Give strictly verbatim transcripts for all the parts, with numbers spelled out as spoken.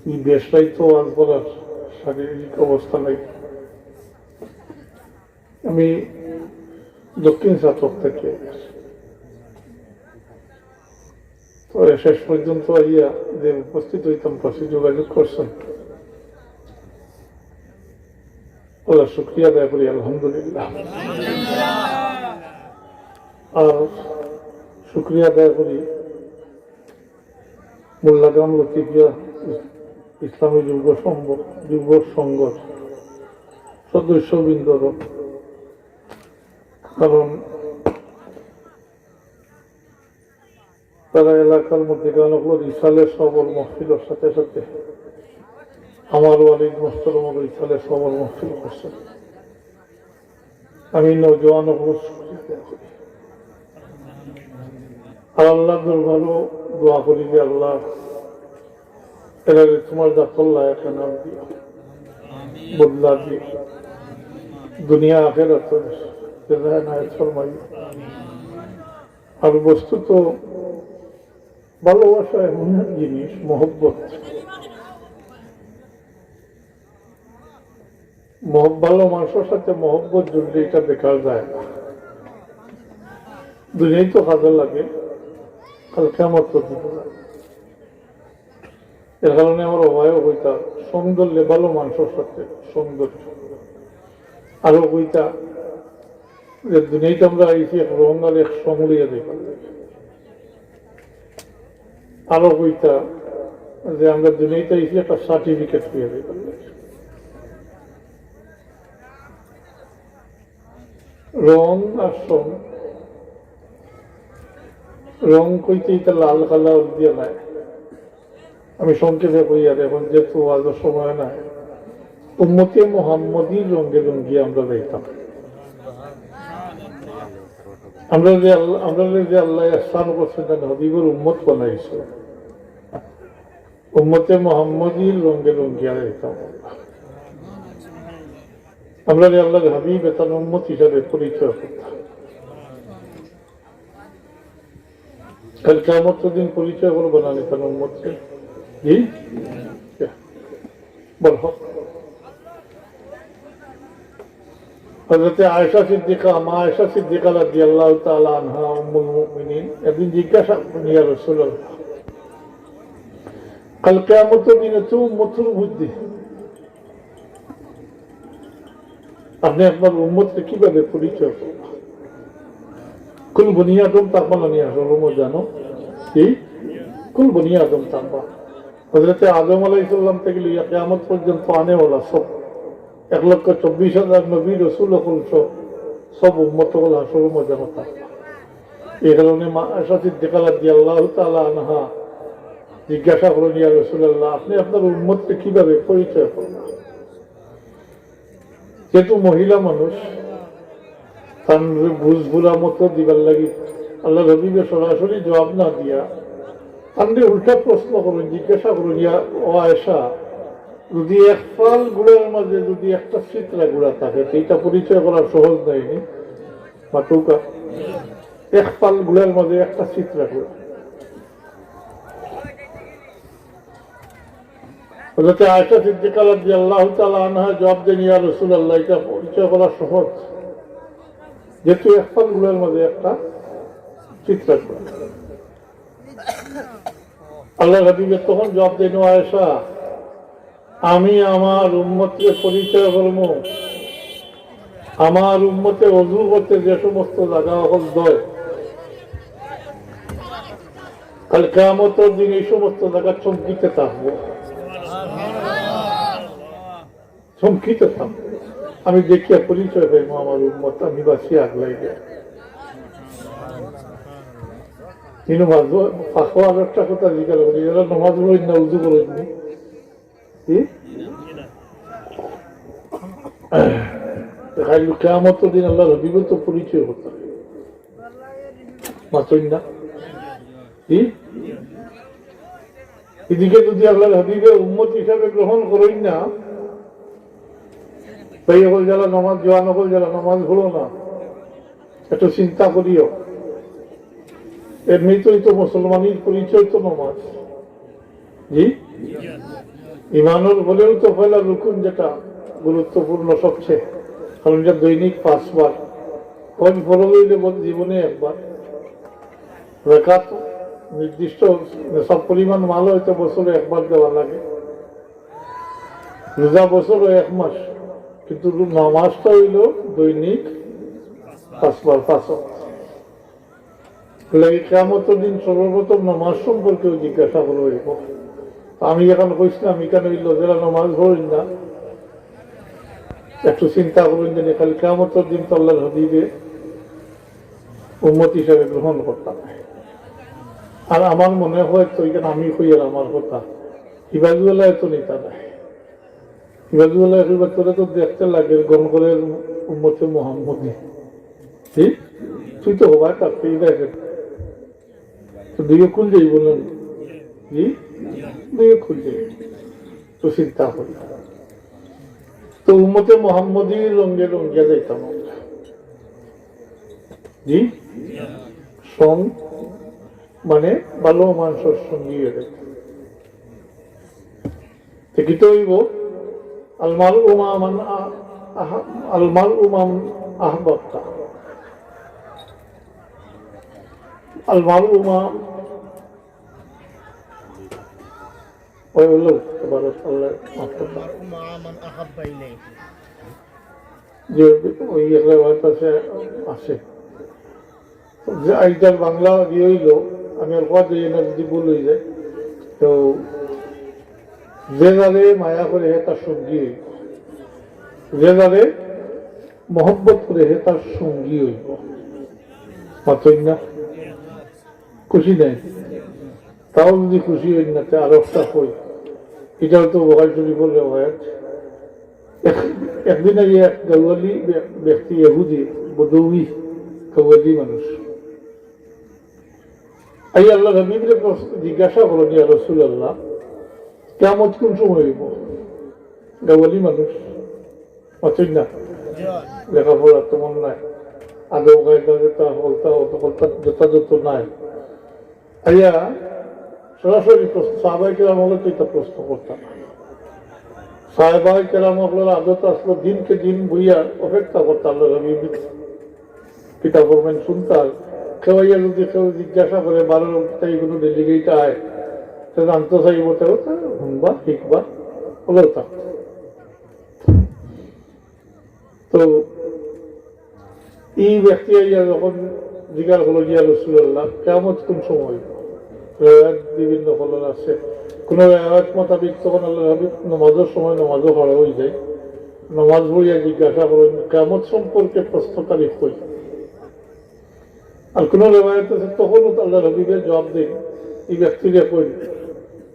এই বেশ রাইতো ওয়াজ করার শারীরিক অবস্থা নাই। আমি দক্ষিণ ছাতক থাকি। তো শেষ পর্যন্ত আইয়া যে উপস্থিত হইতাম, পাশে যোগাযোগ করছেন, আল্লাহর শুকরিয়া আদায় করি, আলহামদুলিল্লাহ। আর শুকরিয়া আদায় করি মোল্লাগ্রাম লতিফিয়া ইসলামী যুব সংঘ, যুব সংঘর সদস্যবৃন্দর, কারণ তারা এলাকার মধ্যে গান হলো ইসালে সবর মহফিলের সাথে সাথে আমার ওয়ালিদ মোহতরমর ইসালে সবর মহফিল করছেন। আমি নওজোয়ান হলো শুকরিয়া আদায় করি। আর আল্লাহর দরবারও দোয়া করি যে, "আল্লাহ, এরারে তোমার জাতর লায়ক এনাম দিও, বদলা দিও, দুনিয়া আখেরাত জাযা এনায়েত ফরমাইও।" আর বস্তুত ভালোবাসা এমন এক জিনিস, মহব্বত। মহব-, ভালো মানুষের সাথে মহব্বত জুড়লে এটা বেকার যায় না। দুনিয়ায় তো কাজে লাগে, কাল কিয়ামত পর্যন্ত লাগে। এর কারণে আমরা অবায়ও হইতা, সং ধরলে ভালো মানুষের সাথে সং ধরলে। আরো কইতা যে দুনিয়াতে আমরা আইছি এক রং আর এক সং লইয়া যাইবার লাগি। আরো কইতা যে আমরা দুনিয়াতে আইছি একটা সার্টিফিকেট লইয়া যাইবার লাগি। রং আর সং, রং কইতে এটা লাল কালা হলদিয়া নাই। আমি সংক্ষেপে কই, আর এখন যেহেতু ওয়াজের সময় নাই, উম্মতে মোহাম্মদীর রঙে রঙিয়ে আমরা যাইতাম। আমরা যে আল্লাহ, আমরা যে আল্লাহ ইহসান করছে, তার হাবিবের উম্মত বানাইছে, উম্মতে মোহাম্মদীর রঙে রঙিয়ে যাইতাম। আমরা যে আল্লাহর হাবিব, তার উম্মত হিসাবে পরিচয় করতাম। কাল কিয়ামতের দিন পরিচয় করবো না নি তার উম্মতরে? জি? বলো। হযরতে আয়েশা সিদ্দিকা, মা আয়েশা সিদ্দিকা রাদিয়াল্লাহু তাআলা আনহা, উম্মুল মুমিনিন, একদিন জিজ্ঞাসা করলেন, "ইয়া রাসূলুল্লাহ, কাল কিয়ামতের দিনে তো উম্মতর মধ্যে আপনি আপনার উম্মতকে কিভাবে পরিচয় করবেন?" কুল বনি আদম তাকবা না নি আসল উম্মত জানো? কি? কুল বনি আদম তাকবা। হযরতে আদম আলাইহিস সালাম থেকে লইয়া কিয়ামত পর্যন্ত আনেওয়ালা সব এক লক্ষ চব্বিশ হাজার নবী রসুল হকল সব, সব উম্মত হকল আসল উম্মত জানো তাকবা। এই কারণে মা আয়েশা সিদ্দিকা রাদিয়াল্লাহু তাআলা আনহা জিজ্ঞাসা করলেন, "ইয়া রাসূলুল্লাহ, আপনি আপনার উম্মতকে কিভাবে পরিচয় করবেন?" যেহেতু মহিলা মানুষ, তান বুঝ বুড়া মতো দিবার লাগি আল্লাহর হাবিবে সরাসরি জবাব না দিয়া, তানরে উল্টা প্রশ্ন করুন, জিজ্ঞাসা করুন, "ইয়া, ও আয়েশা, যদি এক ফাল গুড়ার মাঝে যদি একটা চিত্রা গুড়া থাকে, তো এটা পরিচয় করা সহজ নায় নি?" মাতুকা, এক ফাল গুড়ার মাঝে একটা চিত্রা গুড়া। হযরতে আয়েশা সিদ্দিকা রাদিয়াল্লাহু তাআলা আনহা জবাব দেন, "ইয়া রাসূলুল্লাহ, এটা পরিচয় করা সহজ, যেহেতু এক ফাল গুড়ার মাঝে একটা চিত্রা গুড়া।" আল্লাহর হাবিবে তখন জবাব দেন, "ও আয়েশা, আমি আমার উম্মতকে পরিচয় করমু, আমার উম্মতে অজু করতে যে সমস্ত জাগা হকল দেয়, কাল কিয়ামতের দিন এই সমস্ত জাগা চমকিতে থাকবো, চমকিতে থাকবো। আমি দেখিয়া পরিচয় পাইমু আমার উম্মত, আমি বাঁচিয়া আগলাই দেয়।" কিন্তু মাঝে ফাঁকো আর একটা কথা জিজ্ঞাসা করি, এরা নামাজ পড়েন না, উজু করেন নি? কি? কাল কিয়ামতের দিন আল্লাহর হাবিবের তো পরিচয় হতো। মাতইন না? কি? এদিকে যদি আল্লাহর হাবিবে উম্মত হিসাবে গ্রহণ করইন না, ভাই হকল যারা নামাজ, জোয়ান হকল যারা নামাজ পড়ো না, একটু চিন্তা করিও। এমনিতেই তো মুসলমানের পরিচয় তো নামাজ। জি? ইমানর পরেও তো পয়লা রুকুন, যেটা গুরুত্বপূর্ণ সবচেয়ে, কারণ এটা দৈনিক পাঁচবার, হজ ফরজ অইলে বোধ জীবনে একবার, যাকাত নির্দিষ্ট নেশাব পরিমাণ মাল হয়তো বছরে একবার দেওয়া লাগে, রোজা বছরও এক মাস, কিন্তু নামাজটা অইল দৈনিক পাঁচবার, পাঁচ ওয়াক্ত। লাগে কিয়ামতর দিন সর্বপ্রথম নামাজ সম্পর্কেও জিজ্ঞাসা করা অইব। তো আমি এখন কইছিলাম, এখানে অইল যারা নামাজ পড়েন না, একটু চিন্তা করবেন যে খালি কিয়ামতর দিন তো আল্লাহর হাবিবে উম্মত হিসাবে গ্রহণ করতাম। আর আমার মনে হয় তো এখানে আমি কই আর আমার কথা, ইবাজুয়ালা এত নেতা নাই। ইবাজুয়ালা এত তোরা তো দেখতে লাগে গণ করে উম্মতে মোহাম্মদী। জি? তুই তো হবায় তার তো এই দেখে। তো দুইয়ে খুল যাই বলেন। জি? দুইয়ে খুল যাই। তো চিন্তা করি। তো উম্মতে মোহাম্মদী রঙে রঙে যাইতাম আমরা। জি? সং, মানে ভালো মানুষের সঙ্গী হয়ে যাইতাম। তে কিতা অইব? আল মারউ মা মান আ-, আহ-, আল মারউ মান আহবাবতা। আল মারউ মা, ওই হলো, এবার আল্লাহ মাফ করবেন। المرء مع من أحب إليه। যে ওই এক রেওয়ায়েত আছে, আছে। যে এইটার বাংলা ইয়ে অইল, আমি অল্প যাই না যদি ভুল অই যায়। তো যে যারে মায়া করে হে তার সঙ্গী অইব, যে যারে মহব্বত করে হে তার সঙ্গী অইব। মাতইন না? খুশি নাই? তাও যদি খুশি অইন না, তে আর একটা কই। এটাও তো বুখারী শরীফর রেওয়ায়াত। এক-, একদিন আগে এক গাওয়ালি ব্য-, ব্যক্তি, ইহুদি, বদৌই গাওয়ালি মানুষ, আইয়া আল্লাহর হাবিবরে প্রশ্ন, জিজ্ঞাসা করইন, "ইয়া রাসূলুল্লাহ, কিয়ামত কোন সময় অইব?" গাওয়ালি মানুষ, মাতইন না, লেখাপড়া তেমন নাই, আদব কায়দা যেটা হলতা, অত হলতা যথাযথ নাই। আইয়া সরাসরি প্রশ্ন, সাহাবায়ে কেরাম অকলে তো এটা প্রশ্ন করতা না। সাহাবায়ে কেরাম অকলর আদত আসলো দিনকে দিন বইয়া অপেক্ষা করতা আল্লাহর হাবিব কিতা ফরমাইন শুনতা। কেউ আইয়া যদি কেউ জিজ্ঞাসা করে, বারো তাই কোনো ডেলিগেট আয়, তো জানতে চাইব, তো হুনবা, শিখবা, হলো তা। তো এই ব্যক্তি আইয়া যখন জিজ্ঞাসা করলো, "ইয়া রাসূলুল্লাহ, কিয়ামত কোন সময়?" রেওয়ায়াত বিভিন্ন কলর আছে। কোনো রেওয়ায়াত মোতাবেক তখন আল্লাহর হাবিব নামাজের সময় নামাজও খাড়া অই যায়। নামাজ পড়িয়া জিজ্ঞাসা করইন, "কিয়ামত সম্পর্কে প্রশ্নকারী কই?" আর কোনো রেওয়ায়াত আছে, তখনও আল্লাহর হাবিবে জবাব দেইন, এই ব্যক্তিরে কইন,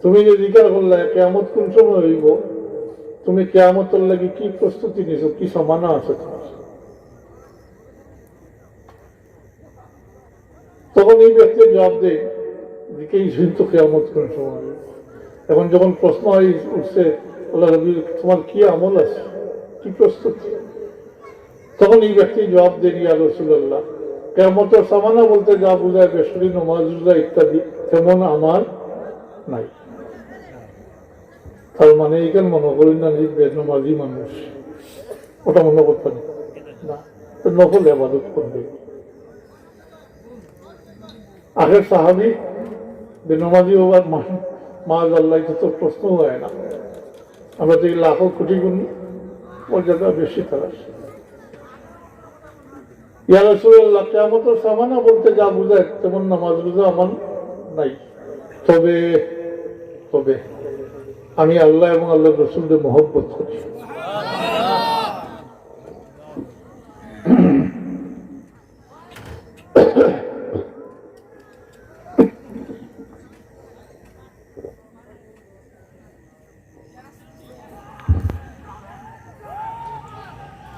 "তুমি যে জিজ্ঞাসা করলায়, কিয়ামত কোন সময় অইব? তুমি কিয়ামতর লাগি কি প্রস্তুতি নিছো, কি সামানা আছে তোমার?" তখন এই ব্যক্তি জবাব দেয়, "জিজ্ঞেস তো কিয়ামত কোন সময় অইব?" এখন যখন প্রশ্ন হয় উঠছে, আল্লাহর হাবিব, "তোমার কি আমল আছে, কি প্রস্তুতি?" তখন এই ব্যক্তি জবাব দেন, "ইয়া রাসূলুল্লাহ, কিয়ামতর সামানা বলতে যা বুঝায়, বেশি নমাজ রোজা ইত্যাদি, তেমন আমার নাই।" তার মানে এখানে মনে করি না যে বেনমাজি মানুষ, ওটা মনে করতে না, তো নফল ইবাদত করবে। আখের সাহাবি বেনমাজি হবার মা-, মাআজাল্লাহ, এটা তো প্রশ্ন হয় না। আমরা তো এই লাখো কোটি গুণ মর্যাদা বেশি তার আছে। ইয়া রাসূলুল্লাহ, কিয়ামতর সামানা বলতে যা বুঝায়, তেমন নামাজ রোজা আমার নাই। তবে, তবে আমি আল্লাহ এবং আল্লাহর রসুলকে মহব্বত করি।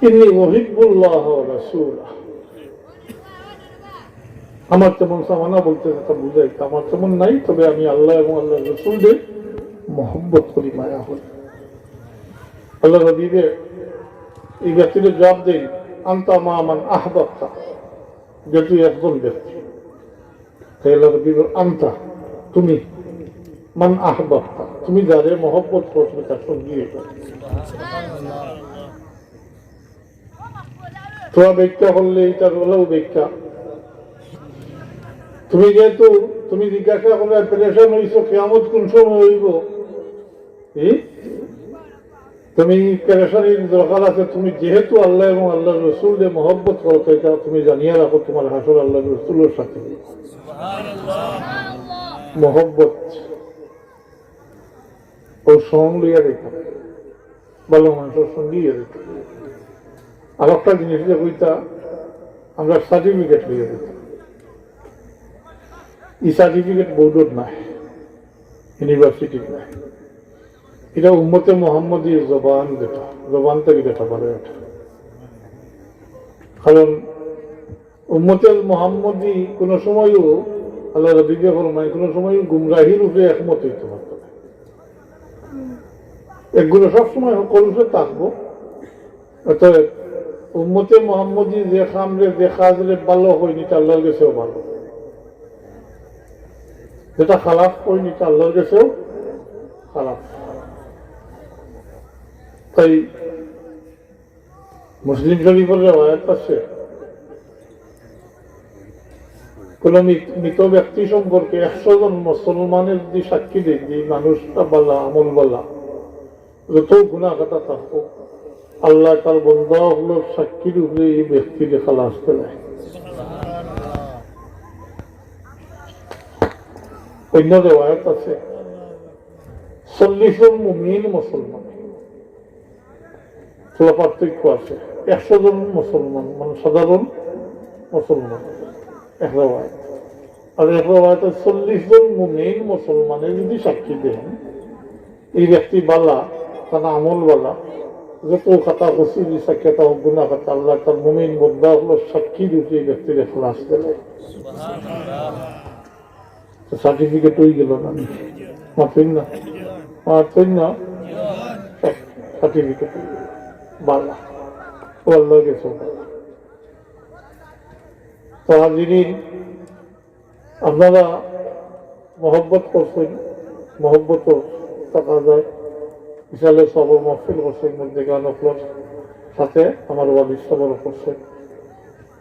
إني أحب الله ورسوله। আমার তেমন সামানা বলতে যেটা বুঝায়, আমার তেমন নাই, তবে আমি আল্লাহ এবং আল্লাহর রসুলকে মহব্বত করি, মায়া করি। আল্লাহর হাবিবে এই ব্যক্তিকে জবাব দেন, "আনতা মা মান আহবাবতা", যে তুই একজন ব্যক্তি। তাই আল্লাহর হাবিব বলেন, "আনতা", তুমি, "মান আহবাবতা", তুমি যারে মহব্বত করো, তুমি তার সঙ্গী হইবা। তোরা ব্যাখ্যা করলে এটার হলেও ব্যাখ্যা। তুমি যেহেতু, তুমি জিজ্ঞাসা করলে, পেরেশান হইছো, কিয়ামত কোন সময় হইব? এই তুমি পেরেশানির দরকার আছে, তুমি যেহেতু আল্লাহ এবং আল্লাহর রসুলরে মহব্বত করো, তো এটা তুমি জানিয়ে রাখো, তোমার হাসর আল্লাহর রসুলের সাথে। মহব্বত ও সঙ্গ লইয়া দিতাম, ভালো মানুষের সঙ্গে ইয়ে দিতাম। আর একটা জিনিস যে কইতা, আমরা সার্টিফিকেট লইয়া দিতাম। এই সার্টিফিকেট বোর্ডর নাই, ইউনিভার্সিটির নাই। এটা উম্মতে মোহাম্মদী জবান, যেটা জবান থেকে যেটা পারে এটা। কারণ উম্মতে মোহাম্মদী কোনো সময়ও, আল্লাহ রবিকে ফরমায়, কোনো সময়ও গুমরাহির উপরে একমত হইতে পারত না। এগুলো সবসময় হকল উপরে থাকবো। অতএব উম্মতে মোহাম্মদী যে কামরে, যে কাজরে ভালো হয়নি, তা আল্লাহর কাছেও ভালো। যেটা খারাপ হয়নি, তা আল্লাহর কাছেও খারাপ। তাই মুসলিম শরীফের রেওয়ায়াত আছে, কোন মৃত, মৃত ব্যক্তি সম্পর্কে একশো জন মুসলমানের যদি সাক্ষী দেয় যে এই মানুষটা বালা, আমল বালা, যত গুনাহ খাতা থাকবো, আল্লাহ তার বন্দা হলো সাক্ষীর উপরে এই ব্যক্তিকে খালাস দেয়। অন্য রেওয়ায়াত আছে, চল্লিশ জন মুমিন মুসলমান, তোলা পার্থক্য আছে। একশো জন মুসলমান, মানে সাধারণ মুসলমান, এক রেওয়ায়াত। আর এক রেওয়ায়াতে চল্লিশ জন মুমিন মুসলমানে যদি সাক্ষী দেন, এই ব্যক্তি বালা, তার আমল বালা, যত খাতা খুশি যে সাক্ষী, তা গুনাহ খাতা, আল্লাহ তার মুমিন বন্দা হলো সাক্ষী দিতে এই ব্যক্তির খালাস দিলে। তো সার্টিফিকেট হয়ে গেল না? মাতইন না, মাতইন না, সার্টিফিকেট হয়ে গেল। বালা, ও আল্লাহ গেছে। তো হাজিরিন, আপনারা মহব্বত করছেন, মহব্বত থাকা যায়। বিশালে সবর মাহফিল করছেন, মধ্যে গান অকলর সাথে আমার ওয়ালিদ সবর করছেন।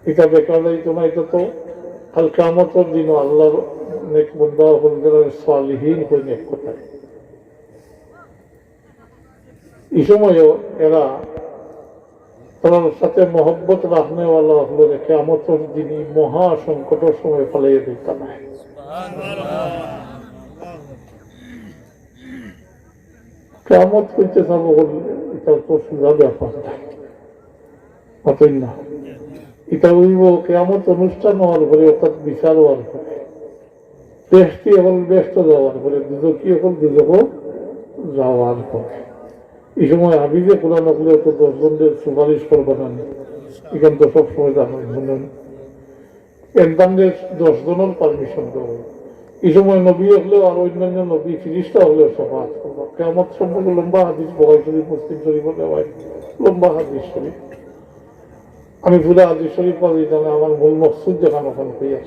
এটা বেকার যাইতো না, এটা তো কাল কিয়ামতের দিনও আল্লাহর নেক বন্দা হলদের সালিহীন হয়ে নেক কোথায়। এই সময়ও এরা তার সাথে মহব্বত রাখনেওয়ালা হলো যে কিয়ামতের দিনই মহা সংকটের সময় ফালাইয়া দিতা না। কিয়ামত কইতে চাবো বললে এটা তো সোজা ব্যাপার না, অতএব না। এটা হইব কিয়ামত অনুষ্ঠান হওয়ার পরে, অর্থাৎ বিচার হওয়ার পরে। বেহেশতি অকল বেহেশত যাওয়ার পরে, দুজখি অকল দুজখো যাওয়ার পরে। এই সময় হাফিজে কোরআন অকলে তো দশ জনের সুপারিশ করবা না নি? এখান তো সবসময় জানেন, শুনেন। একদম যে দশ জনের পারমিশন দেওয়া হয়। এই সময় নবী অকলেও আর অন্যান্য নবী ফিরিস্তা অকলেও শফাআত করবা। কিয়ামত সম্পর্কে লম্বা হাদিস, বুখারী শরীফ, মুসলিম শরীফ, লম্বা হাদিস শরীফ। আমি পুরা হাদিস শরীফ পড়ি না, আমার মূল মকসুদ যেখানে ওখানে হইয়া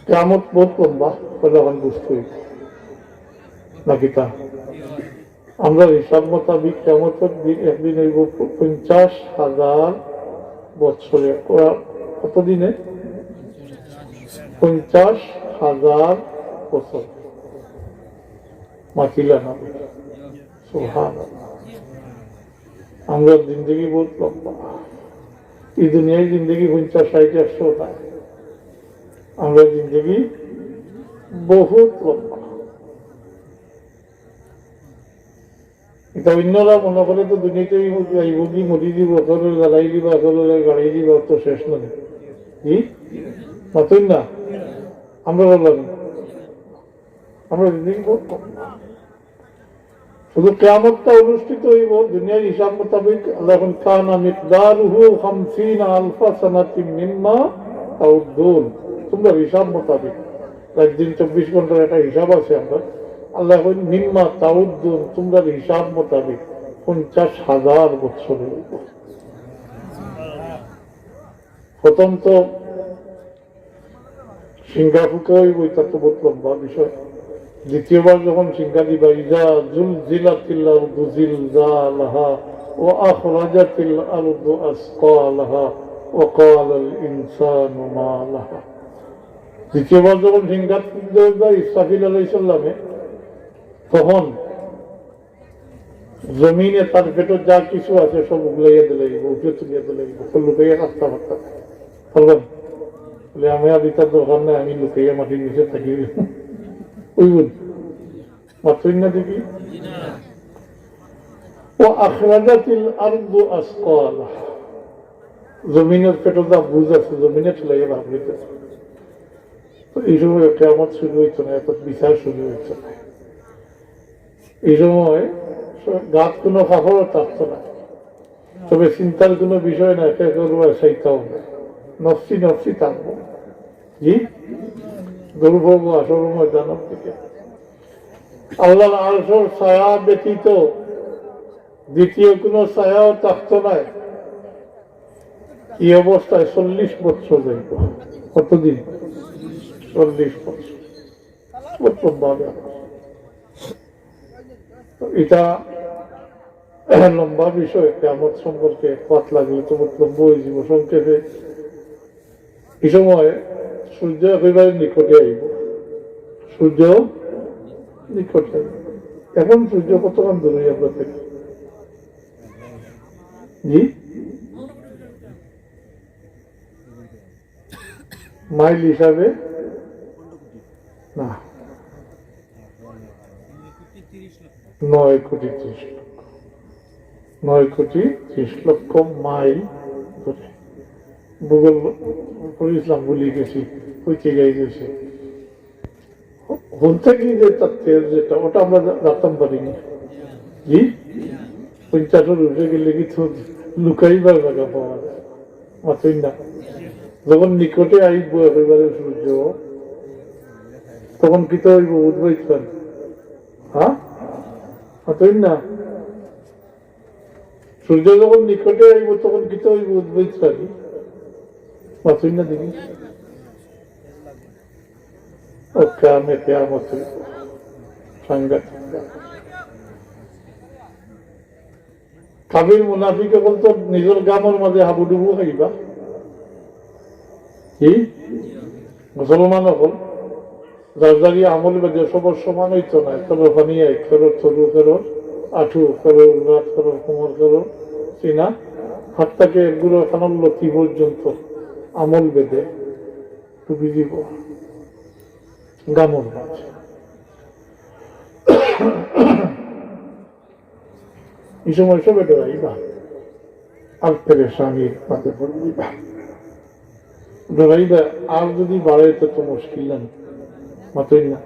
কিয়ামত বহুত লম্বা, পয়লা এখন বুঝতে হইবে। নাকি তা? আমরা হিসাব মোতাবিক কিয়ামতের দিন, একদিন হইব পঞ্চাশ হাজার বছরে। ক-, কত দিনে? পঞ্চাশ হাজার বছর। মাতিলা না? সুবহানাল্লাহ। আমরা জিন্দেগি বহুত লম্বা। এই দুনিয়ার জিন্দেগি পঞ্চাশ, ষাট, একশো না। আমরা জিন্দেগি বহুত লম্বা। এটা অন্যরা মনে করে তো দুনিয়াতেই যাইব কি, মরি দিব, আসলে জ্বালাই দিবা, আসলে গাড়ি দিবা, তো শেষ নয়। কি? মাতইন না? আমরা বললাম, আমরা জিন্দেগি বহুত লম্বা। শুধু কিয়ামতটা অনুষ্ঠিত হইব দুনিয়ার হিসাব মোতাবেক। আল্লাহ এখন, "কানা মিকদারুহু খামসিনা আলফা সানাতিম মিম্মা তাউদ্দুন।" তোমরা হিসাব মোতাবেক, রাত দিন চব্বিশ ঘন্টার একটা হিসাব আছে আমরা। আল্লাহ এখন, "মিম্মা তাউদ্দুন", তোমরা হিসাব মোতাবেক পঞ্চাশ হাজার বছর হইব। প্রথম তো সিঙ্গাপুরকে ওই বইটা তো বহুত লম্বা বিষয়। দ্বিতীয়বার যখন সিংহাদি বাড়ি যা, জুলজিলাতিল আরদু জিলজালাহা ওয়া আখরাজাতিল আরদু আসকালাহা ওয়া ক্বালাল ইনসানু মা লাহা। দ্বিতীয়বার যখন সিংহাদি বাড়ি যা ইসরাফিল আলাইহিস সালামে, তখন জমিনে তার পেটো যা কিছু আছে সব উগলাইয়া দিলাইবো, উপরে তুলিয়া দিলাইবো, লুকাইয়া রাখতে পারতাম। পারবেন? বলে, "আমি আর ইতার দরকার নাই, আমি লুকাইয়া মাটির নিচে থাকি।" ওই বল, মাতইন না দেখি। "ওয়া আখরাজাতিল আরদু আসকালাহা।" জমিনের পেটো যা বুঝ আছে, জমিনে তুলাইয়া বার করিতে। তো এই সময় কিয়ামত শুরু হইতো না, এত বিচার শুরু হইতো না। এই সময় গাত কোনো কাপড়ও থাকতো না। তবে চিন্তার কোনো বিষয় নাই, কে করবো, সেইটাও না। নফসি নফসি থাকবো। জি? দৌড় পড়বো আসল ময়দানের দিকে। আল্লাহর আরশের ছায়া ব্যতীত দ্বিতীয় কোনো ছায়াও থাকতো না। এই অবস্থায় চল্লিশ বছর যাইব। কতদিন? চল্লিশ বছর। বহুত লম্বা ব্যাপার। তো এটা লম্বা বিষয়, কিয়ামত সম্পর্কে এক পাঠ লাগলে তো বহুত লম্বা হয়ে যাব। সংক্ষেপে, এই সময় সূর্য একেবারে নিকটে আইব, সূর্য নিকটে আইব। এখন সূর্য কতক্ষণ দূরে আমরা থাকি? জি, মাইল হিসাবে না, নয় কোটি ত্রিশ লক্ষ, নয় কোটি ত্রিশ লক্ষ মাইল দূরে। ভূগোল পড়েছিলাম, ভুলে গেছি, কইতে যাই গেছে। হলতে কি যে তার তেল যেটা, ওটা আমরা জা-, জানতাম পারি না। জি, পঞ্চাশের উপরে গেলে কি তো লুকাইবার জায়গা পাওয়া যায়? মাতইন না। যখন নিকটে আইব একেবারে সূর্য, তখন কিতা হইব? উদ্বইত পানি। হ্যাঁ, মাতইন না। সূর্য যখন নিকটে আইব, তখন কিতা হইব? উদ্বইত পানি। মাতইন না দেখি। ও কিয়ামে কিয়ামত হইব। সাংঘাতিক। কাফির মুনাফিক অকল তো নিজর গামর মাঝে হাবুডুবু খাইবা। কি? মুসলমান অকল যার যার ই আমল বেদে সবর সমান হইতো না। কেরোর পানি এক, কেরোর তরু, কেরোর আঁঠু, কেরোর গাত, কেরোর কোমর, কেরোর সিনা, হাত থেকে একগুলো কানর লতি পর্যন্ত আমল বেদে ডুবি দিব গামর মাঝে। এই সময় সবে ডরাইবা, আর পেরেশানির মাঝে পড়িবা। ডরাইবা, আর যদি বাড়ে তো, তো মুশকিল নাই, মাতইন না,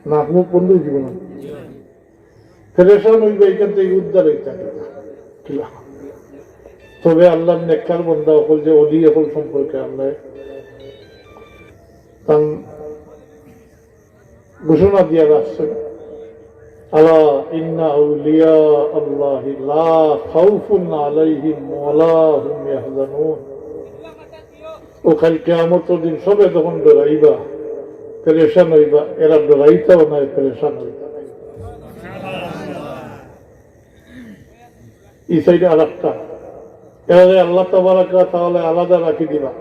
নাক মুখ বন্ধ হয়ে যাবে না। পেরেশান হইবা, এখান থেকে উদ্ধার হইতে হবে না। কিলা? তবে আল্লাহর নেককার বান্দা অকল, যে অলি অকল সম্পর্কে আল্লাহ তান ঘোষণা দিয়া রাখছেন, "আলা ইন্না আউলিয়া আল্লাহি লা খাউফুন আলাইহিম ওয়া লা হুম ইয়াহজানুন।" ও কাল কিয়ামতর দিন সবে যখন ডরাইবা, পেরেশান হইবা, এরা ডরাইতাও নাই, পেরেশান হইতা নাই। এই সাইডে আর একটা, এরারে আল্লাহ তাবারাক ওয়া তাআলা আলাদা রাখি দিবা।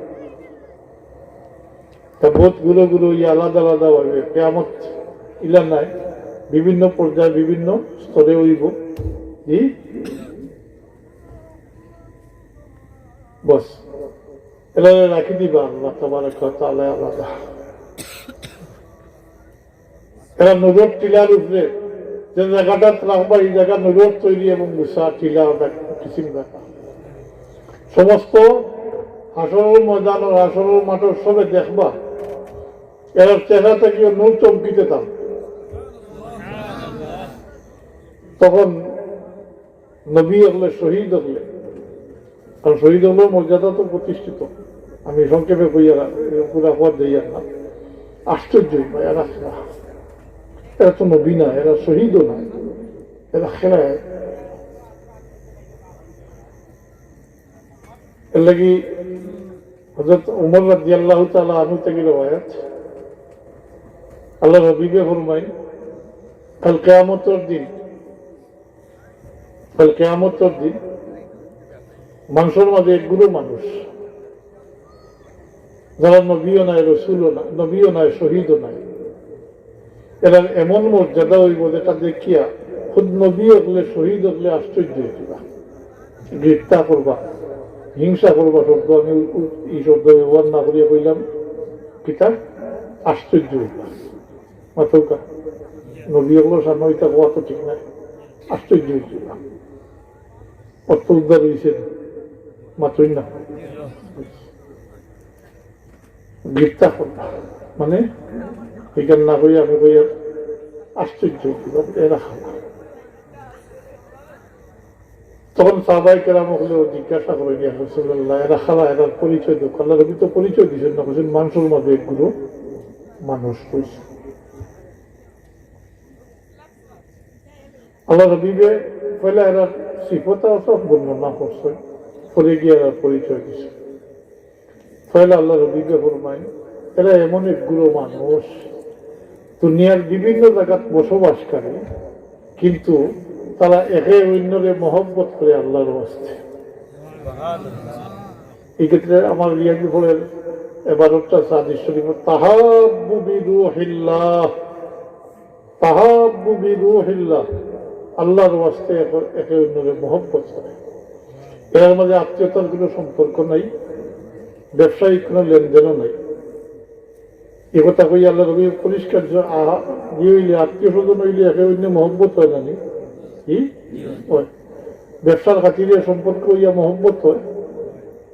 তা বহুত গুরু গুরু ইয়া আলাদা আলাদা হইবে। কিয়ামত ইলা নাই, বিভিন্ন পর্যায়ে বিভিন্ন স্তরে হইব। জি, বস, এরারে রাখি দিবা আল্লাহ তাবারাক ওয়া তাআলা আলাদা। এরা নূরর টিলার উপরে যে জায়গাটা রাখবা, এই জায়গা নূরর তৈরি এবং মুসা টিলা ওটা কিসিম জায়গা। সমস্ত হাশরর ময়দান আর হাশরর মাঠর সবে দেখবা, এরা চেহারা থাকিও নূর চমকিতে থাকবে। তখন নবী অকলে, শহীদ অকলে, কারণ শহীদ অকলর মর্যাদা তো প্রতিষ্ঠিত। আমি সংক্ষেপে কইয়া পুরা খবর দেই আর না। আশ্চর্য হইবা, এরা খেলা, এরা তো নবী না, এরা শহীদও না, এরা খেলায়। এর লাগি হযরত উমর রাদিয়াল্লাহু তাআলা আনহু থেকে রেওয়ায়াত, আল্লাহর হাবিবে ফরমাইন, কাল কিয়ামতর দিন, কাল কিয়ামতর দিন মানষর মাঝে এক গুরু মানুষ, যারা নবীও নায়, রসুলও নায়, নবীও নায়, শহীদও নায়, এরার এমন মর্যাদা অইবো যেটা দেখিয়া খুদ নবী অকলে, শহীদ অকলে আশ্চর্য অইযিবা। গিত্তা করবা, হিংসা করবা শব্দ আমি উ-, উ-, ই শব্দ ব্যবহার না করিয়া কইলাম, কিতা? আশ্চর্য অইবা। মাতউক্কা। নবী অকলর সামনে ইতা কওয়া তো ঠিক নায়। আশ্চর্য অইযিবা। অত উদ্ধার অইছে, মাতইন না। গিত্তা করবা, মানে, ইখান না কইয়া আমি কইয়া আশ্চর্য অইযিবা, এরা খালা। তখন সাহাবায়ে কেরাম অকলে জিজ্ঞাসা করইন, "ইয়া রাসূলুল্লাহ, এরা খালা, এরার পরিচয় দেও।" আল্লাহর নবী তো পরিচয় দিছইন না, কইছইন, "মানষর মাঝে এক গুরু মানুষ," কইছইন। আল্লাহর হাবিবে পয়লা এরার সিফত আওসাফ বর্ণনা করছইন, পরে গিয়া এরার পরিচয় দিছইন। পয়লা আল্লাহর হাবিবে ফরমাইন, এরা এমন এক গুরু মানুষ, দুনিয়ার বিভিন্ন জাগাত বসবাস করে, কিন্তু তারা একে অইন্যরে মহব্বত করে আল্লাহর ওয়াস্তে। এই ক্ষেত্রে আমার রিয়াজি পড়ের এবারতটা হাদিস শরীফ, "তাহাব্বু বিরুহিল্লাহ।" তাহাব্বু বিরুহিল্লাহ, আল্লাহর ওয়াস্তে একে, একে অইন্যরে মহব্বত করে। এর মাঝে আত্মীয়তার কোনো সম্পর্ক নাই, ব্যবসায়িক কোনো লেনদেনও নাই। এই কথা কই আল্লাহর নবী পরিষ্কার যে আহা-, ই অইলে, আত্মীয় স্বজন অইলে একে অইন্যে মহব্বত অয় না নি? কি? অয়। ব্যবসার খাতিরে সম্পর্ক অইয়া মহব্বত অয়,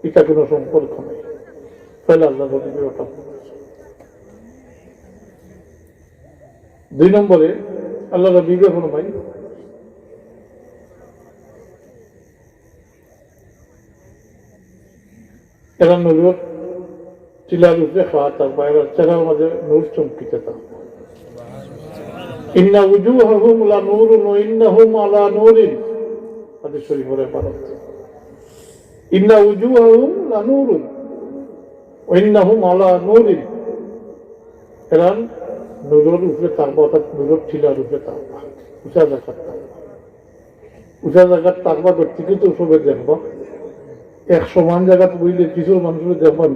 ইটা কোনো সম্পর্ক নাই। তাইলে আল্লাহর নবী কথা বলেছেন। দুই নম্বরে আল্লাহর নবীয়ে ফরমাইন, এরা নূরর টিলার উপরে খাড়া থাকবা, এরার চেহারার মাঝে নূর চমকিতে থাকবা। ইন্না উজুহাহুম লানুরুন ওয়া ইন্নাহুম আলা নূরিন। হাদিস শরীফর ইবারত। ইন্না উজুহাহুম লানুরুন ওয়া ইন্নাহুম আলা নূরিন। এরা নূরর উপরে থাকবা, অর্থাৎ নূরর টিলার উপরে থাকবা, উঁচা জাগাত থাকবা। উঁচা জাগাত থাকবা, ব্যক্তিকে তো সবে দেখবা। এক সমান জাগাত বইলে পিছর মানুষরে দেখবা না।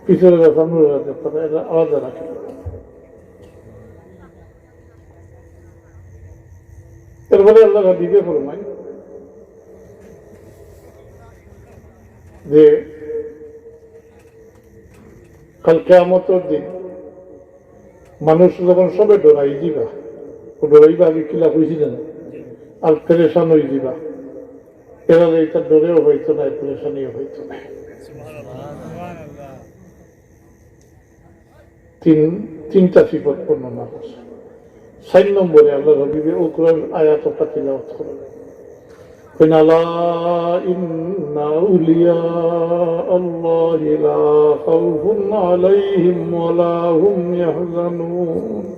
পিছর আর সামনর দেখবা না, এরা আলাদা রাখে। এরপরে আল্লাহর হাবিবে ফরমাইন যে কাল কিয়ামতর দিন মানুষ যখন সবে ডরাই যিবা, ও ডরাইবা, আমি কিলা কইছি না, আর পেরেশান অই যিবা, এরারে ইটা ডরেও হইতো না, পেরেশানিও হইতো না। তিন, তিনটা সিফত বর্ণনা করছে। চাইর নম্বরে আল্লাহর হাবিবে অউ কোরআন আয়াত একটা তিলাওয়াত করেন। কইন, "আলা ইন্না আউলিয়া আল্লাহি লা খাউফুন আলাইহিম ওয়া লা হুম ইয়াহজানুন।"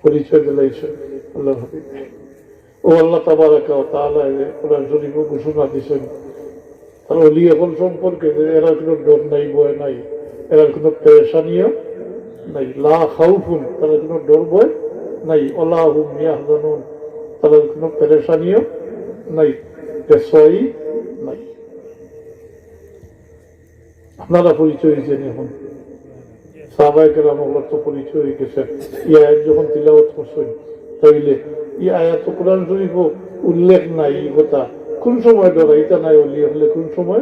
পরিচয় দিলাইছে আল্লাহর হাবিব। ও আল্লাহ তাবারাকা ওয়া তাআলা এই কোরআন শরীফে ঘোষণা দিছেন, তার অলি অকল সম্পর্কে যে এরার কোনো ডর নাই, ভয় নাই, এরার কোনো পেরেশানিও নাই। লা খাউফুন, তারার কোনো ডর ভয় নাই। ওয়ালা হুম ইয়াহজানুন, তারার কোনো পেরেশানিও নাই, পেশোয়াই নাই। আপনারা পরিচয় হইছেন এখন, সাহাবায়ে কেরাম অকলর তো পরিচয় হই গেছে। ই আয়াত যখন তিলাওয়াত করছেন, তাইলে ই আয়াত কোরআন শরীফও উল্লেখ নাই, ই কথা কোন সময় ডরাইতা নাই, অলি অকলে কোন সময়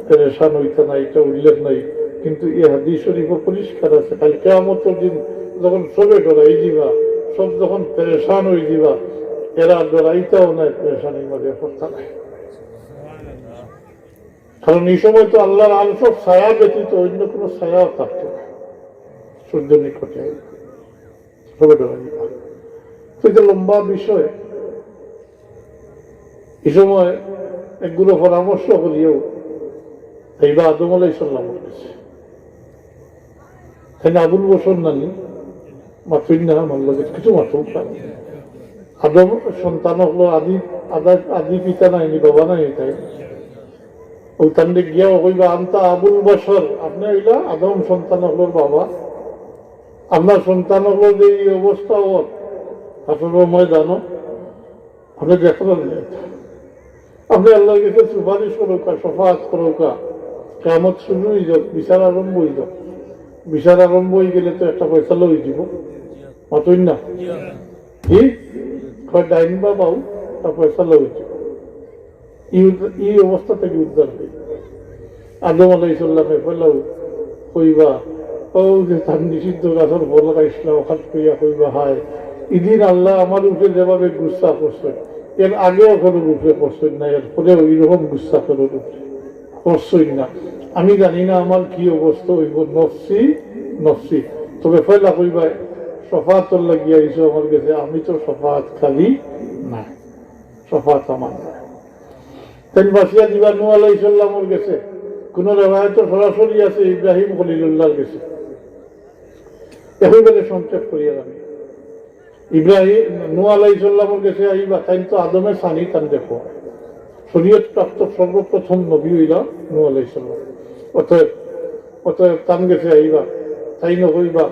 পেরেশান হইতা নাই, ইটা উল্লেখ নাই। কিন্তু ই হাদিস শরীফও পরিষ্কার আছে, কাল কিয়ামতর দিন যখন সবে ডরাই যিবা, সব যখন পেরেশান হই যিবা, এরা ডরাইতাও নাই, পেরেশানির মাঝে পড়তা নাই। কারণ ই সময় তো আল্লাহর আরশর ছায়া ব্যতীত অন্য কোনো ছায়াও থাকতো না। সূর্য নিকটে আইল, সবে ডরাই যিবা। তো ইটা লম্বা বিষয়। ই সময় একগুলো পরামর্শ করিয়াও যাইবা আদম আলাইহিস সালামর কাছে। তাইন আবুল বশর নানি, মাতইন না, আমার লগে কিছু মাতউক। আদম সন্তান অকলর আদি, আদা-, আদি পিতা নায়নি, বাবা নায়নি তাইন। ও তানরে গিয়াও কইবা, "আনতা আবুল বাশার, আপনে অইলা আদম সন্তান অকলর বাবা, আপনার সন্তান অকলর যে এই অবস্থা অর হাশরর ময়দানো, আপনে দেখরা না? আপনে আল্লাহর গেছে সুপারিশ করউক্কা, শফাআত করউক্কা, কিয়ামত শুরু অই যাউক, বিচার আরম্ভ অই যাউক।" বিচার আরম্ভ অই গেলে তো একটা ফয়সালা অই যিবো, মাতইন না? কি? কয় ডাইন বা বাউ, একটা ফয়সালা অই যিবো। ই উদ-, ই অবস্থা থাকি উদ্ধার অই। আদম আলাইহিস সালামে পয়লাউ কইবা, "ও যে তান নিষিদ্ধ গাছর ফল খাইছলা, অখান কইয়া কইবা, হায়, ইদিন আল্লায় আমার উপরে যেভাবে গুসা করছইন, এর আগেও কেউর উপরে করছইন না, এর পরেও ইরকম গুসা কেউর উপরে করছইন না। আমি জানি না আমার কি অবস্থা অইবো, নফসি, নফসি।" তবে পয়লা কইবা, "শফাআতর লাগি আইছো আমার গেছে, আমি তো শফাআতকারী না, শফাআত আমার না।" তাইন ফাঁসিয়া দিবা নূহ আলাইহিস সালামর গেছে, কুনু রেওয়ায়েতো সরাসরি আছে ইব্রাহিম খলিলুল্লাহর গেছে। একেবারে সংক্ষেপ করিয়া আমি ইব্রাহিম, নূহ আলাইহিস সালামর গেছে আইবা, তাইন তো আদমে সানি, তান দেখো। শরীয়ত প্রাপ্ত সর্বপ্রথম নবী অইলা নূহ আলাইহিস সালাম। অতএব, অতএব তান গেছে আইবা, তাইনও কইবা,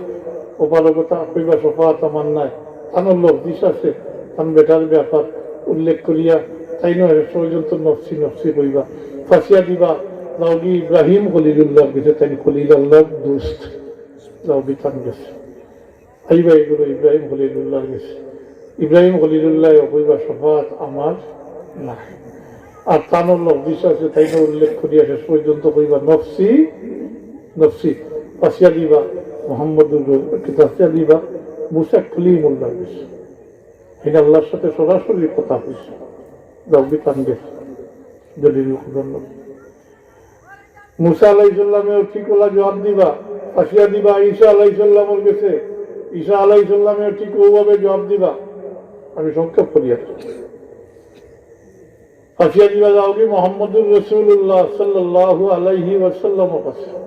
অপারগতা কইবা, শফাআত আমার নায়। তানর লফজিস আছে, তান বেটার ব্যাপার উল্লেখ করিয়া, তাইনও শেষ পর্যন্ত নফসি নফসি কইবা। ফাঁসিয়া দিবা, যাওগি ইব্রাহিম খলিলুল্লাহর গেছে, তাইন খলিল আল্লাহর দোস্ত, যাওগি তান গেছে। আইবা এগুলো ইব্রাহিম খলিলুল্লাহর গেছে। ইব্রাহিম খলিলুল্লাহ কইবা, "শফাআত আমার না।" আর তানর লফজিস আছে, তাইনও উল্লেখ করিয়া শেষ পর্যন্ত কইবা, "নফসি, নফসি।" ফাঁসিয়া দিবা মোহাম্মদুর রসুল, ফাঁসিয়া দিবা মুসা কলিমুল্লাহর গেছে। হিন আল্লাহর সাথে সরাসরি কথা কইছে। যাওগি তান গেছে। জলিলুল কদর নবী। মুসা আলাইহিস সালামেও ঠিক অলা জবাব দিবা, ফাঁসিয়া দিবা ঈসা আলাইহিস সালামর গেছে। ঈসা আলাইহিস সালামেও ঠিক অভাবে জবাব দিবা। আমি সংক্ষেপ করিয়া। ফাঁসিয়া দিবা যাওগি মোহাম্মদুর রাসূলুল্লাহ সাল্লাল্লাহু আলাইহি ওয়াসাল্লামর কাছে।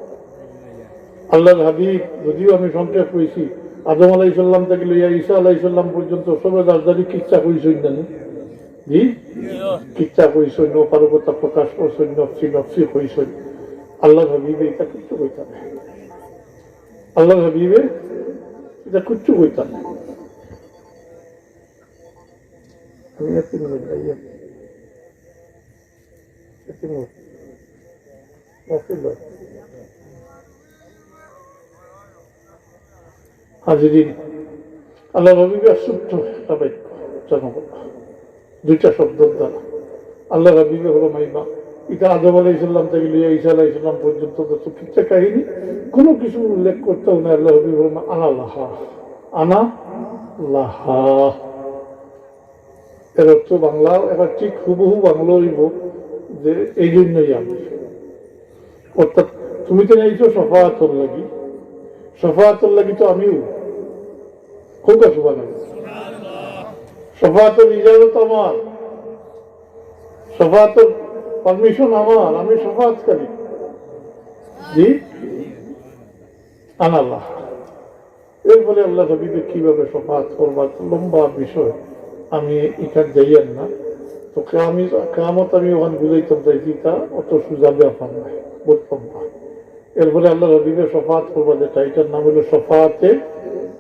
আল্লাহর হাবিব, যদিও আমি সংক্ষেপ কইছি, আদম আলাইহিস সালাম থাকি লইয়া ঈসা আলাইহিস সালাম পর্যন্ত সবে যার যারি কিচ্ছা কইছইন না নি? জি? কিচ্ছা কইছইন, অপারগতা প্রকাশ করছইন, নফসি নফসি কইছইন। আল্লাহর হাবিবে ইতা কিচ্ছু কইতা নায়। আল্লাহর হাবিবে ইতা কিচ্ছু কইতা নায়। আমি এক মিনিট, ভাইয়া। এক মিনিট। এক মিনিট। হাজিরিন, আল্লাহর হাবিবে ছোট্ট একটা বাক্য, জনগণ, দুইটা শব্দর দ্বারা আল্লাহর হাবিবে ফরমাইবা, ইটা আদম আলাইহিস সালাম থাকি লইয়া ঈসা আলাইহিস সালাম পর্যন্ত যত কিচ্ছা কাহিনী, কুনু কিছু উল্লেখ করতেও না। আল্লাহর হাবিবে ফরমাইবা, "আনা লাহা, আনা লাহা।" এর অর্থ বাংলা, এবার ঠিক হুবহু বাংলা অইবো যে, "এই জন্যই আমি।" অর্থাৎ তুমি তো আইছো শফাআতর লাগি, শফাআতর লাগি তো আমিও। খুব সুবহানাল্লাহ। শফাআতর ইজাজত আমার, শফাআতর পারমিশন আমার, আমি শফাআতকারী। জি? আনাল্লাহ। এরপরে আল্লাহর হাবিবে কিভাবে শফাআত করবা, লম্বা বিষয়, আমি ইখান যাইয়ার না। তো কিয়ামি-, কিয়ামত আমি অখান বুঝাইতাম চাইছি, ইটা অত সুজা ব্যাপার নায়, বহুত লম্বা। এরপরে আল্লাহর হাবিবে শফাআত করবা যেটা, ইটার নাম অইলো শফাআতে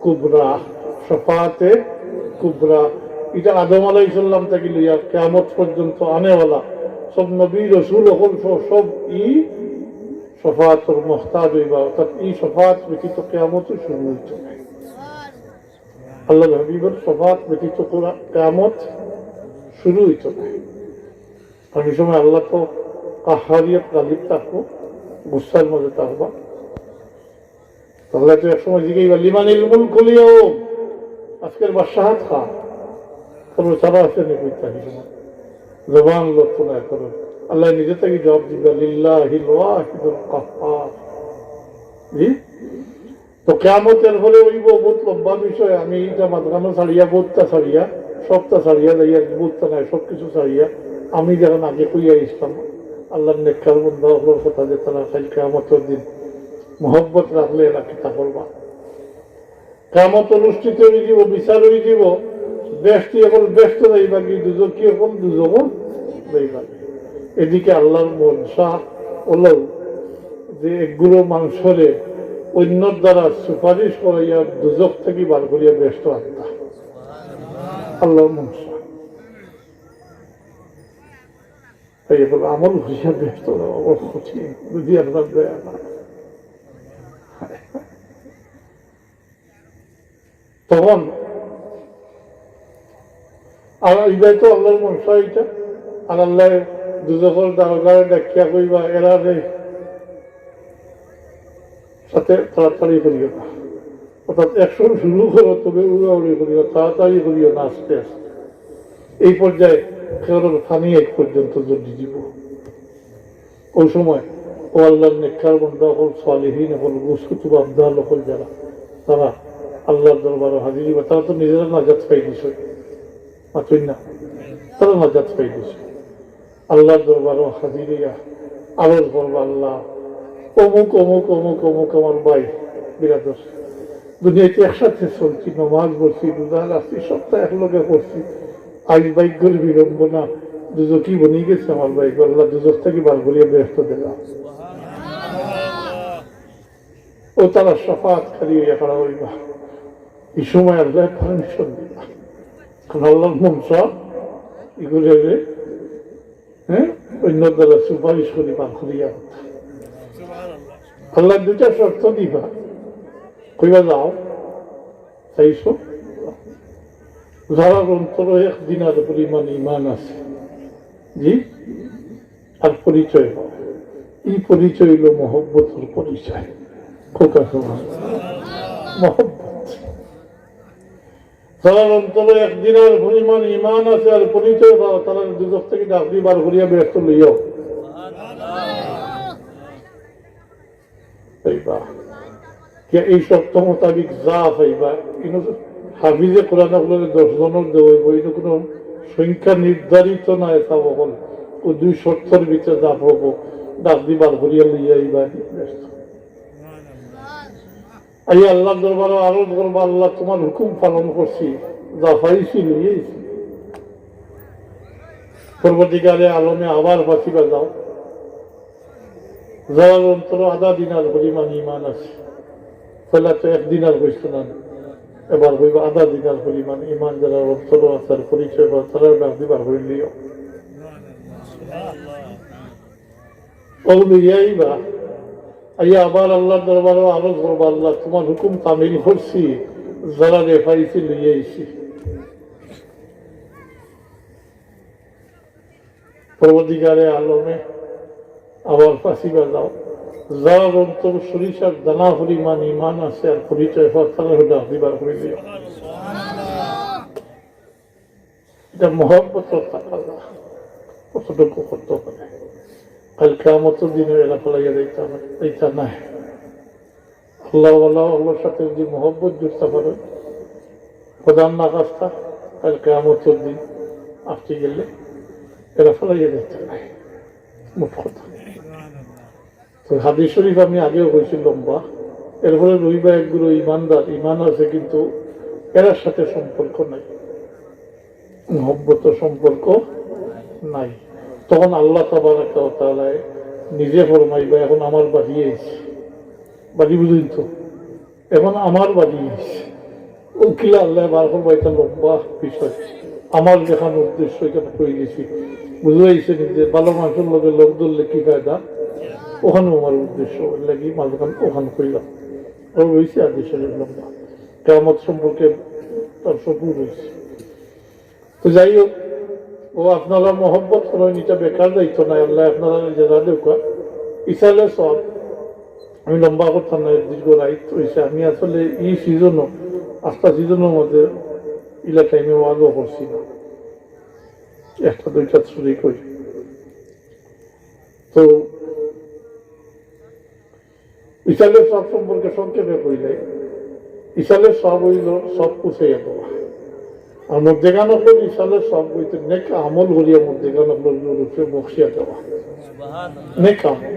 কুবরা। শফাআতে কুবরা, ইটা আদম আলাইহিস সালাম থাকি লইয়া কিয়ামত পর্যন্ত আনেওয়ালা সব নবী, রসুল, অকল সহ সব ই শফাআতর মুহতাজ অইবা, অর্থাৎ ই শফাআত ব্যতীত কিয়ামতও শুরু অইতো নায়। আল্লাহর হাবিবর শফাআত ব্যতীত কোরা-, কিয়ামত শুরু অইতো নায়। অনেক সময় আল্লাহ তো কাহারিয়ত গালিব থাকবো, গুসার মাঝে থাকবা। আল্লাহ তো এক সময় জিগাইবা, "লিমানিল মুলকুল ইয়াউম?" আজকের বাদশাহত কার? তারপরে তারা আছে নি কইতা কি সময়? জবান লড়তো না এখন। আল্লাহ নিজে থাকি জবাব দিবা, "লিল্লাহিল ওয়াহিদুল কাহহার।" জি? তো কিয়ামতের পরে অইবো বহুত লম্বা বিষয়। আমি ইটা মাঝখানো ছাড়িয়া, বহুতটা ছাড়িয়া, সবটা ছাড়িয়া যাইয়ার, বহুতটা নায়, সব কিছু ছাড়িয়া। আমি যেখান আগে কইয়া আইছলাম, আল্লাহর নেককার বন্দা অকলর কথা যে তারা কাইল কিয়ামতর দিন মহব্বত রাখলে এরা কিতা করবা। কিয়ামত অনুষ্ঠিত অইযিবো, বিচার অইযিবো, বেহেশতি অকল বেহেশতো যাইবাগি, দুজখি অকল দুজখো যাইবাগি। এদিকে আল্লাহর মনশা অইলো যে একগুলো মানষরে অইন্যর দ্বারা সুপারিশ করাইয়া দুজখ থাকি বার করিয়া বেহেস্তো আনতা। আল্লার মনশা। তাই অইলো আমল করিয়া বেহেস্তো যাওয়া বড় কঠিন, যদি আল্লার দয়া না। তখন আর ইবায় তো আল্লার মনশা ইটা, আর আল্লায় দুজখর দারোগারে ডাকিয়া কইবা, এরারে সাথে তাড়াতাড়ি করিও না, অর্থাৎ একশো শুরু করো, তবে উড়াউড়ি করিও, তাড়াতাড়ি করিও না, আস্তে আস্তে। এই পর্যায়ে কেউর পানি এক পর্যন্ত জড়ি দিব। ওই সময় ও আল্লার নেককার বান্দা অকল, সালিহিন অকল, গৌস কুতুব আবদাল অকল যারা, তারা আল্লার দরবারো হাজির অইবা। তারা তো নিজেরা নাজাত পাই গেছে, মাতইন না, তারা নাজাত পাই গেছে। আল্লার দরবারো হাজির অইয়া আরজ করবা, আল্লাহ, অমুক, অমুক, অমুক, অমুক আমার ভাই, বিরাদর, দুনিয়াত একসাথে চলছি, নমাজ পড়ছি, রোজা রাখছি, সবতা একলগে করছি। আইজ ভাইগ্যর বিড়ম্বনা, দুজখি বনি গেছে আমার ভাইগ্য, আল্লাহ দুজখ থাকি বার করিয়া বেহেস্তো দিলাও। ও তারা শাফাআতকারী অইয়া খাড়া অইবা। এই সময় আল্লায় পারমিশন দিবা, কারণ আল্লার মনশা ইগুরে, হ্যাঁ, অইন্যর দ্বারা সুপারিশ করি বার করিয়া আনতা। আল্লায় দুইটা শর্ত দিবা, কইবা, যাও, চাইছো, যারার অন্তরো এক দিনার পরিমাণ ইমান আছে, জি, আর পরিচয় পাও। এই পরিচয় অইলো মহব্বতর পরিচয়। কউক্কা সুবহানাল্লাহ। মহব্বত। যারার অন্তরো এক দিনার পরিমাণ ইমান আছে আর পরিচয় পাও, তারারে দুজখ থাকি ডাক দি বার করিয়া বেহেস্তো লইও। পাইবা। কে এই শর্ত মোতাবিক যা পাইবা, ইনো হাফিজে কোরআন অকলরে দশ জনর দেওয়া অইবো, ইনো কোনো সংখ্যা নির্ধারিত নায়, সব অকল ও দুই শর্তর ভিতরে যা পড়বো, ডাক দি বার করিয়া লইয়া আইবা। আইয়া আল্লার দরবারো আরজ করবা, আল্লাহ, তোমার হুকুম পালন করছি, যা পাইছি লইয়া আইছি। পরবর্তীকালে আলমে আবার ফাঁসি বাজাও। যারার অন্তরো আধা দিনার পরিমাণ ইমান আছে, পয়লা তো এক দিনার কইছে না, এবার কইবা আধা দিনার পরিমাণ ইমান যারার অন্তরো আছে আর পরিচয় পাও, তারারে ডাক দি বার করিয়া লইও। ও লইয়া আইবা, আইয়া আবার আল্লার দরবারো আরজ করবা, আল্লাহ, তোমার হুকুম কামিল করছি, যারারে পাইছি লইয়া আইছি। পরবর্তীকালে আলমে আবার ফাঁসি বাজাও। যারার অন্তরো সরিষার দানা পরিমাণ ইমান আছে আর পরিচয় পাও, তারারে ডাক দি বার করিয়া লইও। ইটা মহব্বতর তাকাজা, কতটুকু করতে পারে। কাইল কিয়ামতর দিনো এরা ফালাইয়া যাইতা, যাইতা নায়। আল্লাহওয়ালা অকলর সাথে যদি মহব্বত জুড়তে পারে, প্রধান না কাজটা, কাইল কিয়ামতর দিন আপনি গেলে এরা ফালাইয়া যাইতা নায়। মোট কথা। তো হাদিস শরীফ আমি আগেও কইছি লম্বা, এরপরে রইবা একগুলো ইমানদার, ইমান আছে কিন্তু এরার সাথে সম্পর্ক নাই, মহব্বত সম্পর্ক নাই। তখন আল্লাহ তাবারাকা ওয়া তাআলায় নিজে ফরমাইবা, এখন আমার বাড়ি আইছি, বাড়ি বুঝইন তো, এখন আমার বাড়ি আইছি। ও কিলা আল্লাহ বার করবা, ইটা লম্বা বিষয়। আমার যেখান উদ্দেশ্য এখানে কই গেছি, বুঝাইছে নি যে ভালো মানুষর লগে লোভ ধরলে কি ফায়দা, ওখানেও আমার উদ্দেশ্য, এর লাগি মাঝখান ওখানে কইলাম। ও রইছে হাদিস শরীফ লম্বা, কিয়ামত সম্পর্কে তার সবু রইছে। তো যাই হোক, ও আপনারা মহব্বত করইন, ইটা বেকার যাইতো না, আল্লাহ আপনারারে জাযা দেউক্কা। ইসালে সওয়াব, আমি লম্বা করতাম না, দীর্ঘ রাইত অইছে। আমি আসলে ই সিজনও, আস্তা সিজনর মধ্যে ইলা টাইমে ওয়াজও করছি না, একটা দুইটা চুরি করি। তো ইসালে সওয়াব সম্পর্কে সংক্ষেপে কইলে, ইসালে সওয়াব অইলো সওয়াব পুষাইয়া দেওয়া। আর মুর্দেগান অকলর ইসালে সওয়াব অইতে নেক আমল করিয়া মুর্দেগান অকলর উপরে বখশিয়া দেওয়া। নেক আমল।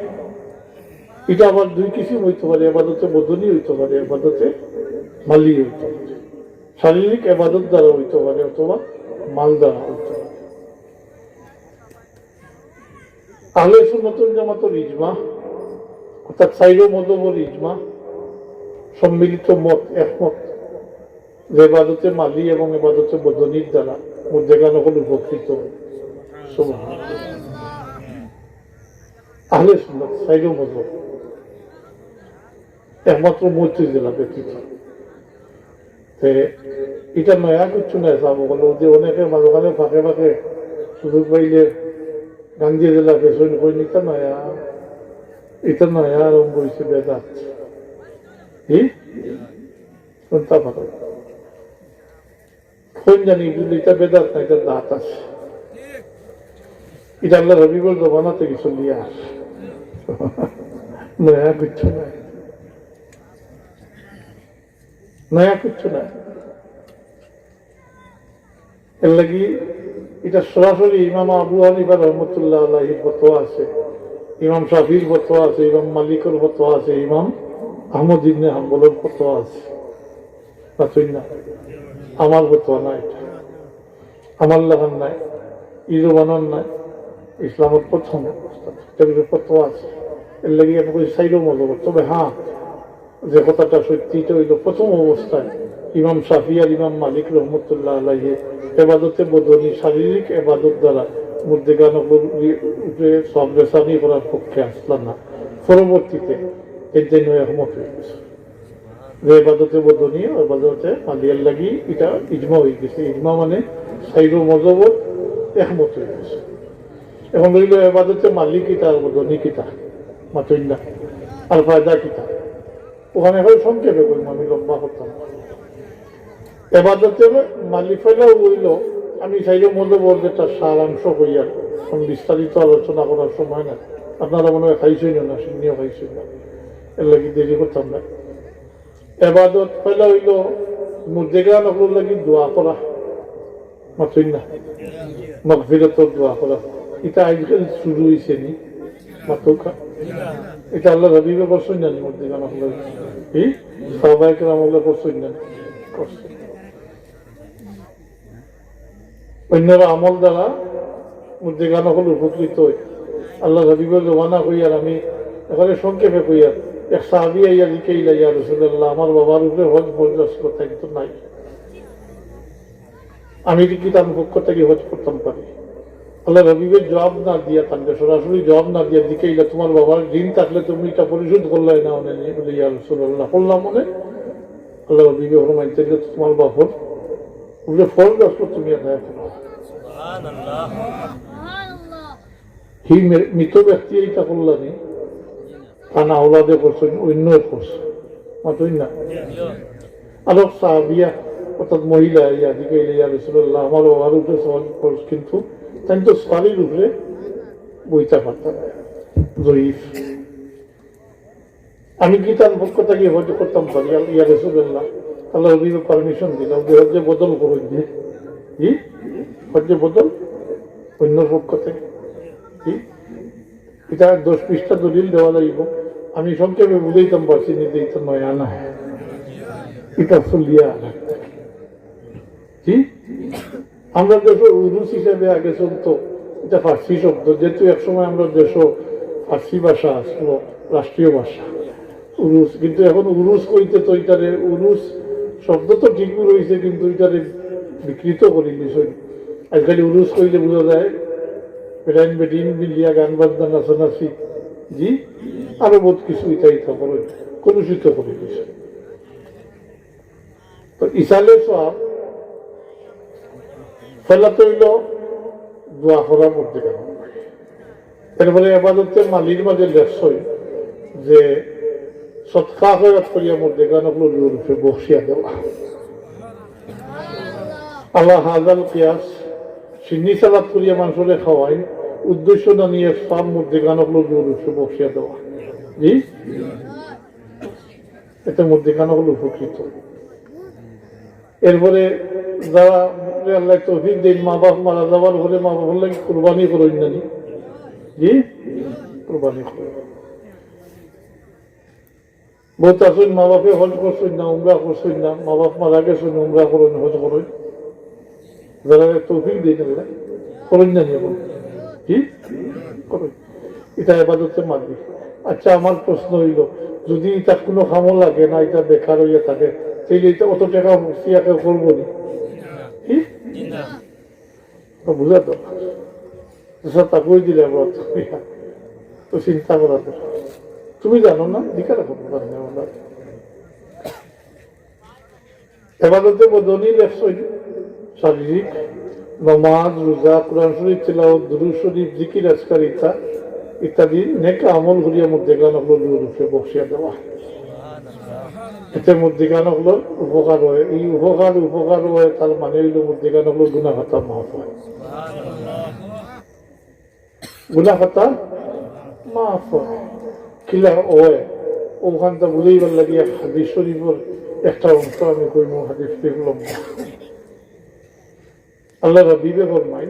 ইটা আবার দুই কিসিম অইতে পারে, এবাদতে বদনি অইতে পারে, এবাদতে মালি অইতে পারে। শারীরিক এবাদত দ্বারা অইতে পারে অথবা মাল দ্বারা অইতে পারে। আহলে সুন্নাতুল জামাতর ইজমা, অর্থাৎ চাইরো মজহবর ইজমা, সম্মিলিত মত, একমত, যে এবাদতে মালি এবং এবাদতে বদনির দ্বারা মুর্দেগান অকল উপকৃত অয়। সুবহানাল্লাহ। আহলে সুন্নাত চাইরো মজহব, একমাত্র মুতাজিলা ব্যতীত। তে ইটা নয়া কিচ্ছু নায়, সাব অকল। অউ যে অনেকে মাঝখানে ফাঁকে ফাঁকে সুযোগ পাইলে গান দিয়া দিলা, ফেসন কইন, ইটা নয়া, ইটা নয়া আরম্ভ অইছে বেদাত। কি? কোনটা ফাঁকে? কোন জানি, কিন্তু ইটা বেদাত না, ইটা দাত আছে। ইটা আল্লাহর হাবিবর জমানা থাকি চলিয়া আর নয়া কিচ্ছু নায়, নয়া কিচ্ছু নায়। এর লাগি ইটা সরাসরি ইমাম আবু হানিফা রহমতুল্লাহ আলাইহির ফতোয়া আছে, ইমাম শাফির ফতোয়া আছে, ইমাম মালিকর ফতোয়া আছে, ইমাম আহমদ ইবনে হাম্বলর ফতোয়া আছে। মাতইন না, আমার ফতোয়া নায় ইটা, আমার লাখান নায়, ই জমানার নায়, ইসলামর প্রথম অবস্থা, ইটার উপরে ফতোয়া আছে। এর লাগি আমি কই চাইরো মজহব। তবে হ্যাঁ, যে কথাটা সত্যি, ইটা অইল প্রথম অবস্থায় ইমাম শাফি আর ইমাম মালিক রহমতুল্লাহ আলাইহি এবাদতে বদনি, শারীরিক এবাদত দ্বারা মুর্দেগান অকলর উপরে সওয়াব রেসানি করার পক্ষে আছলা না। পরবর্তীতে এর জন্য একমত অই গেছে যে এবাদতে বদনি, এবাদতে মালির লাগি ইটা ইজমা অই গেছে। ইজমা মানে চাইরো মজহবর একমত অই গেছে। এখন রইল এবাদতে মালি কিতা আর বদনি কিতা, মাতইন না, আর ফায়দা কিতা? অখান অখন সংক্ষেপে কইমু, আমি লম্বা করতাম না। এবাদতে মালি পয়লা অইল, আমি চাইরো মজহবর যেটা সারাংশ কইয়ার, এখন বিস্তারিত আলোচনা করার সময় নাই। আপনারা মনে অয় খাইছইন না, সিন্নিও খাইছইন না, এর লাগি দেরি করতাম না। এবাদত পয়লা অইল মুর্দেগান অকলর লাগি দোয়া করা, মাতইন না, মাগফিরাতর দোয়া করা। ইটা আইজকাল শুরু অইছে নি? মাতউক্কা। ইটা আল্লাহর হাবিবে করছইন না নি মুর্দেগান অকলর? কি? সাহাবায়ে কেরাম অকলে করছইন না নি? করছইন। অন্যরা আমল দ্বারা মুর্দেগান অকল উপকৃত অয়। আল্লাহর হাবিবর জমানা কইয়ার আমি এখানে সংক্ষেপে কইয়ার, এক সাহাবী আইয়া জিকাইলা, "ইয়া রাসূলুল্লাহ, আমার বাবার উপরে হজ ফরজ আছিল, তাইন তো নাই। আমি কি তান পক্ষ থাকি হজ করতাম পারি?" আল্লাহর হাবিবে জবাব না দিয়া, তানরে সরাসরি জবাব না দিয়া জিকাইলা, "তোমার বাবার ঋণ থাকলে তুমি ইটা পরিশোধ করলায় না অনে নি?" বলে, "ইয়া রাসূলুল্লাহ, করলাম অনে।" আল্লাহর হাবিবে ফরমাইন, "তাইলে তো তোমার বাবার উপরে ফরজ আছিল, তুমি আদায় করো।" হি মে-, মৃত ব্যক্তি ইটা করলা নি, তান আওলাদে করছইন, অন্যে করছইন, মাতইন না। আরো সাহাবিয়া, অর্থাৎ মহিলা, ইয়া জিকাইলা, "ইয়া রাসূলুল্লাহ, আমার বাবার উপরে সওয়াল ফরজ, কিন্তু তাইন তো সওয়ারির উপরে বইতা পারতা না, জয়ীফ। আমি কি তান পক্ষ থাকি হজ করতাম পারি?" "ইয়া রাসূলুল্লাহ।" আল্লাহর হাবিবে পারমিশন দিলা, "হজ্জে বদল করো যে।" জি? হজ্জে বদল অন্যর পক্ষ থাকি। জি? ইটা দশ পৃষ্ঠা দলিল দেওয়া লাগবো। আমি সংক্ষেপে বুঝাইতাম পারছি নি যে ইটা নয়া নায়, ইটা চলিয়া আর। জি? আমরা দেশো উরুস হিসাবে আগে চলতো, ইটা ফার্সি শব্দ, যেহেতু এক সময় আমরা দেশো ফার্সি ভাষা আসলো রাষ্ট্রীয় ভাষা, উরুস। কিন্তু এখন উরুস কইতে তো ইটারে, উরুস শব্দ তো ঠিক রইছে, কিন্তু ইটারে বিকৃত করি দিছইন। আজকাল উরুস কইলে বুঝা যায় বেটাইন বেটিন মিলিয়া গান বাজনা নাচানাচি, জি, আরো বহুত কিছু ইটা ইটা করে কলুষিত করি দিছে। তো ইসালে সওয়াব পয়লাতে অইল দোয়া করা মুর্দেগান। এরপরে এবাদতে মালির মাঝে লেখছইন যে সদকা খয়রাত করিয়া মুর্দেগান অকলর রুহে বখশিয়া দেওয়া। আলা হাযাল কিয়াস, সিন্নি সালাদ করিয়া মানষরে খাওয়াইন, উদ্দেশ্য না নিয়া সওয়াব মুর্দেগান অকলর রুহে বখশিয়া দেওয়া। জি? এতে মুর্দেগান অকল উপকৃত। এরপরে যারা আল্লাহ তৌফিক দেইন, মা বাপ মারা যাওয়ার পরে মা বাপর লাগি কুরবানি করইন না নি? জি, কুরবানি করইন। বহুত আছইন মা বাপে হজ করছইন না, উমরা করছইন না, মা বাপ মারা গেছইন, উমরা করইন, হজ করইন। যারা তৌফিক দেইন আল্লাহ, করইন না নি? জি, করইন। ইটা এবাদতে মারবি। আচ্ছা, আমার প্রশ্ন অইলো, যুদি ইটা কুনু কামো লাগে না, ইটা বেকার অইয়া থাকে, তাইলে ইটা অত টেকা মুক্তিয়া কেউ করবো নি? কি? তো বুঝা তো। তো চিন্তা করা তো। তুমি জানো না, জিজ্ঞাসা করবো না, জানো না। এবাদতে বদনি লেখছইন, শারীরিক, নমাজ, রোজা, কোরআন শরীফ তিলাওয়াত, দুরূদ শরীফ, জিকির আজকার ইতা ইত্যাদি নেক আমল করিয়া মুর্দেগান অকলর উপরে বখশিয়া দেওয়া। এতে মুর্দেগান অকলর উপকার অয়। এই উপকার, উপকার অয়, তার মানে অইলো মুর্দেগান অকলর গুনাহ খাতা মাফ অয়। গুনাহ খাতা মাফ অয়। কিলা অয়? অখানটা বুঝাইবার লাগি এক হাদিস শরীফর একটা অংশ আমি কইমু, হাদিস শরীফ লম্বা। আল্লার হাবিবে ফরমাইন,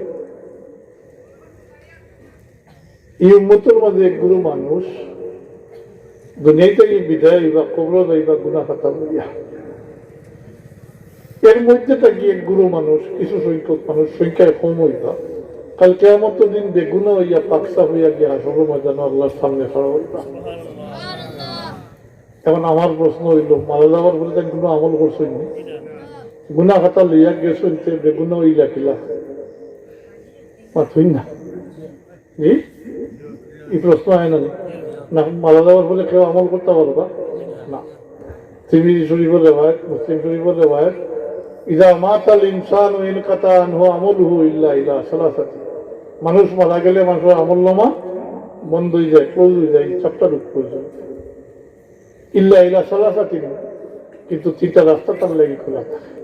ই উম্মতর মাঝে এক গুরু মানুষ দুনিয়া থাকি বিদায় অইবা, কবরো যাইবা গুনাহ খাতা লইয়া। এর মধ্যে থাকি এক গুরু মানুষ, কিছু সংখ্যক মানুষ, সংখ্যায় কম অইবা, কাল কিয়ামতর দিন বেগুনা অইয়া পাক সাফ অইয়া গিয়া হাশরর ময়দানো আল্লার সামনে খাড়া অইবা। এখন আমার প্রশ্ন অইলো, মারা যাওয়ার পরে তাইন কুনু আমল করছইন নি? গুনাহ খাতা লইয়া গেছইন, তে বেগুনা অইলা কিলা? মাতইন না। জি? ই প্রশ্ন অয় না নি? না, মারা যাওয়ার পরে কেউ আমল করতা পারবা না। তিরমিজি শরীফর রেওয়ায়েত, মুসলিম শরীফর রেওয়ায়েত, "ইযা মাতাল ইনসানু ইনকাতা আনহু আমালুহু ইল্লা ইলা সালাসাতি।" মানুষ মারা গেলে মানুষর আমল নামা বন্ধ অইযায়, ক্লোজ অইযায়, চ্যাপ্টার ক্লোজ অইযায়। ইল্লা ইলা সালাসাতিন, কিন্তু তিনটা রাস্তা তার লাগি খোলা থাকে।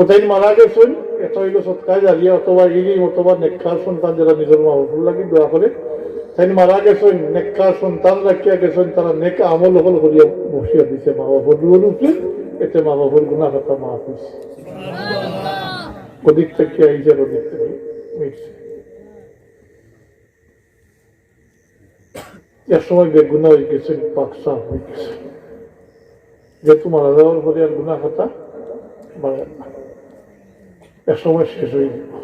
ও তাইন মারা গেছইন, একটা অইলো সদকায়ে জারিয়া অথবা ইলিম অথবা নেককার সন্তান, যেরা নিজর মা বাফর লাগি দোয়া করে। তাইন মারা গেছইন, নেককার সন্তান রাখিয়া গেছইন, তারা নেক আমল অকল করিয়া বখশিয়া দিছে মা বাফর দুয়ার উপরে, এতে মা বাফর গুনাহ খাতা মাফ অইছে। অদিক থাকি আইছে, অদিক থাকি মিটছে। এক সময় বেগুনা অইগেছে, পাক সাফ অইগেছে। যেহেতু মারা যাওয়ার পরে আর গুনাহ খাতা বাড়ে না, এক সময় শেষ অইযিবো।